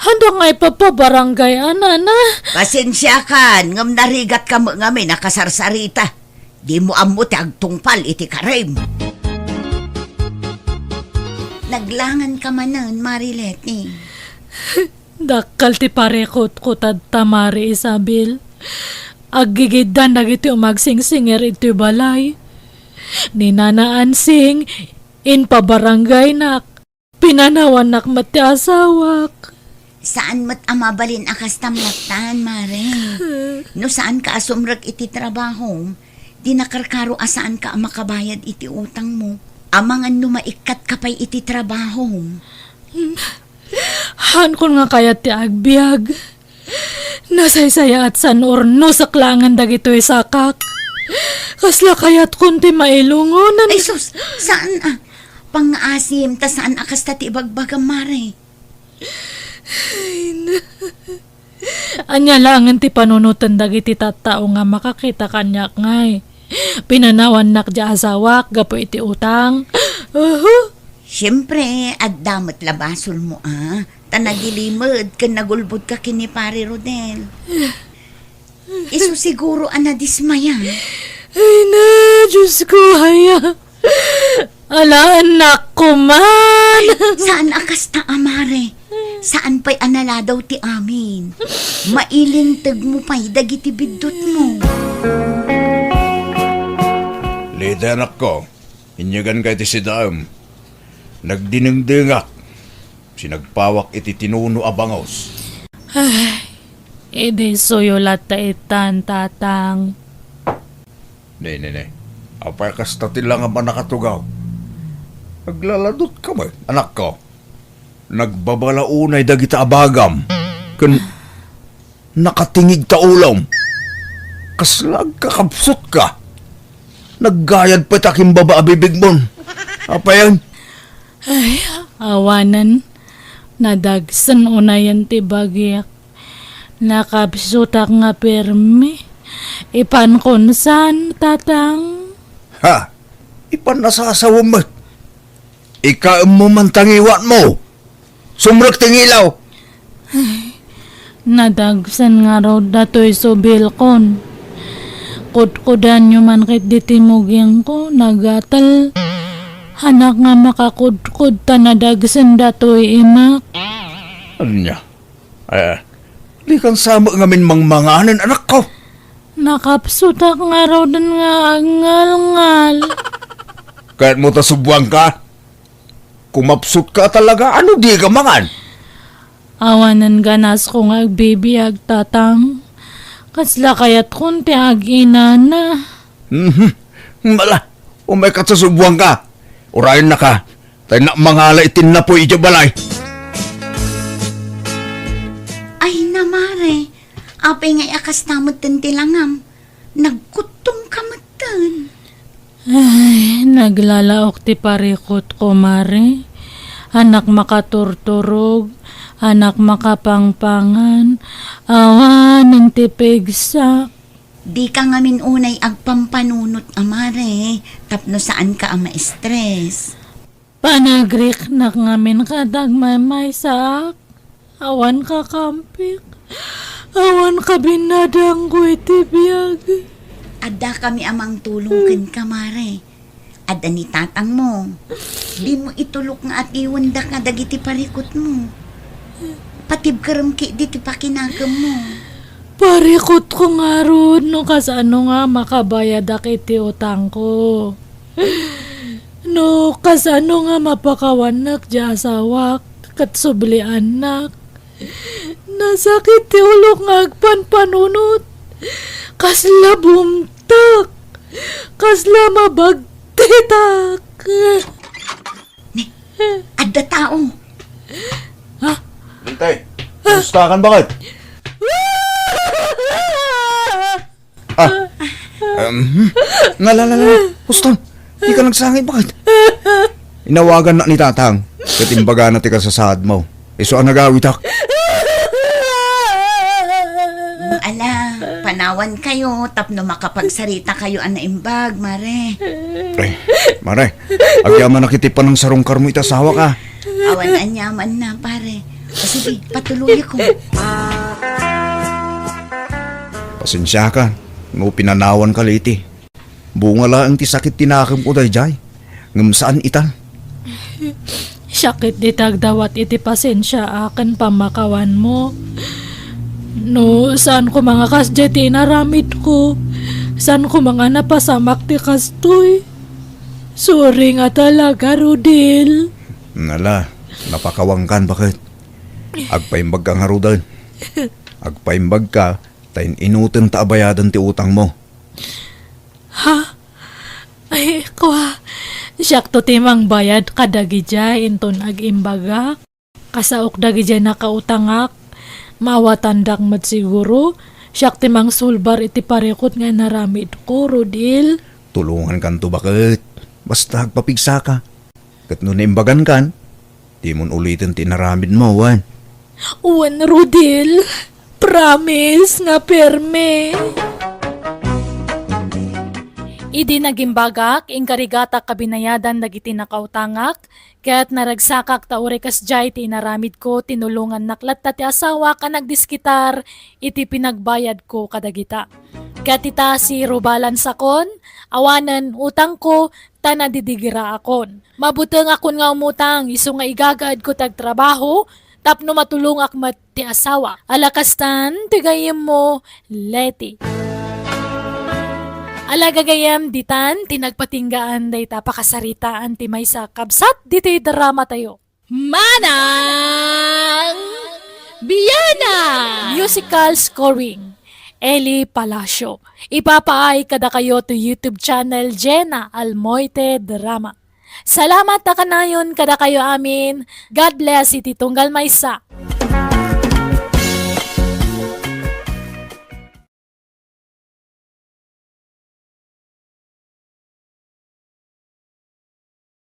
Haanda nga ipapabarangay a, Nana? Pasensiakan, ngem narigatka met ngamin a kasarsarita. Dimo ammo ti agtungpal iti karim. Naglanganka manen, Mari Leti. Dakkel ti parikutko tadta, Mari Isabel. Aggigiddan dagiti umagsingsingir iti balay. Ni Nana Ansing, impabarangaynak. Pinanawannak met ti asawak. Saan met a mabalin a kastam latta, Mare. No saanka a sumrek iti trabahom, di nakarkaro a saanka a makabayad iti utangmo. Amangan no maikkatka pay iti trabahom. Haankon nga kayat ti agbiag. Nasaysayaat san urnosek laengen dagitoy sakak. Kasla kayatkon ti mailungonan. Ay, sus! Saan a? Pangngaasim, ta saan a kasta ti ibagbagam, Mare. Ay, na-, Ania laengen ti panunoten dagiti tattao nga makakita kaniak ngay? Pinanawannak ti asawak gapu iti utang. Uhu. Siempre, adda met la basolmo a. Ta nagilimed ken nagulbodka ken ni Pare Rodel. Isu siguro a nadismaya. Ay na, Diyos ko, aya. Ala, anak ko man. Saan a kasta a, Mare? Saan pay a naladaw ti amin? Mailinteg mo pay dagiti biddut mo. Leti, anak ko, inyagan kay ti sidaem. Nagdinengdengak. Sinagpawak iti tinuno a bangus. Ay, idi suyo latta itan, Tatang. Ne, ne, ne. Apay kasta ti langam a nakatugaw? Aglaladutka met, anakko. Nagbabalaunay dagita a bagam. Ken nakatingig ta ulom. Kasla agkakabsutka? Naggayad pay ta kimbaba a bibigmon. Apayen? Ay, awanen. Nadagsen unayen ti bagik. Nakabsutak nga permi. Ipankon saan, Tatang? Ha? Ipan nasasawem met. Ikaemmo man ta ngiwatmo. Sumrek ti ngilaw. Nadagsen ngarud datoy subilkon. Kudkudanyo man ket ditoy mugingko, nagatel. Anak nga makakudkod ta nadagsen datoy imak. Ania? Eh, dikan sa met ngamin mangmanganen, anakko. Nakabsutak ngaruden nga agngalngal. Kayatmo ta subuanka? Kumabsutka talaga, ano dika mangan? Awanen ganasko nga agbibiag, Tatang. Kasla kayatkon ti aginana. Mhm. Mala, umayka ta subuanka. Urayennaka, ta innak mangala iti napuy idiay balay. Ay, namare, apay nga kasta metten ti langam? Nagkuttongka metten. Ay, naglalaok ti parikutko, Mare. Anak makaturturog, anak makapangpangan, awanen ti pigsak. Dika ngamin unay agpampanunot a, Mare, tapno saanka a ma-stress. Panagriknak ngamin ket agmaymaysaak. Awan kakampik. Awan kabinnadangko iti biag. Addakami a mangtulong kenka, Mare. Adda ni tatangmo. Dimo itulok nga atiwendaka dagiti parikutmo. Patibkerem ketdi ti pakinakemmo. Parikutko ngarud no kasano nga makabayadak iti utangko. No kasano nga mapakawannak ti asawak ket subliannak. Nasakit ti ulok nga agpanpanunot. Kasla bumtak. Kasla mabagtitak. Ne, adda tao. Ha? Bintay, kumusta kan bakit? Ah, um, nala, nala, Uston, di ka nagsangit, bakit? Inawagan na ni Tatang, ket imbagana ti kasasaad mo. Isu a nagawitak. Ala, panawan kayo, tapno makapagsarita kayo a naimbag, Mare. Ay, Mare, agyamanak iti panangsarungkarmo iti asawak. Awan aniamanna, pare. O sige, patuloyko. Pasensiaka no pinanawanka, Leti. Bunga laeng ti sakit ti nakemko daydiay, ngem saan itan. Siak ketdi ti agdawat iti pasensiaak ken pammakawanmo. No saan koma nga kasdiay ti inaramidko, saan koma nga napasamak ti kastoy. Sorry nga talaga, Rodel. Nala, napakawankan, baket. Agpaimbagka ngaruden. Agpaimbagka ta in-inutenta a bayaden ti utangmo. Ha? Ay, kua, siakto ti mangbayad kadagidiay inton agimbagak. Kasaok dagidiay nakautangak, maawatandak met siguro, siak ti mangsulbar iti parikut nga inaramidko, Rodel. Tulongankanto, baket. Basta agpapigsaka. Ket no naimbagankan, dimon uliten ti inaramidmo, wen? Wen, Rodel. Promise nga permi. Idi nagimbagak, inkarigatak a binayadan dagiti nakautangak, ket naragsakak ta uray kasdiay ti inaramidko, tinulongannak latta ti asawak a nagdiskitar iti pinagbayadko kadagita. Ket ita si Rubalan sakon, awanen utangko, ta nadidirigaakon. Mabutengakon nga umutang isu nga igagaedko ti agtrabaho tapno matulongak met ti asawa. Ala kastan ti gayyemmo, Leti. Ala gagayyem, ditan ti nagpatinggaan dayta pakasaritaan ti maysa a kabsat ditoy dramatayo. Mana! Musical scoring, Eli Palacio. Ipapaay kadakayo to YouTube channel Jenna Almoite Drama. Salamat a kanayon kadakayo amin. God bless iti tunggal maysa.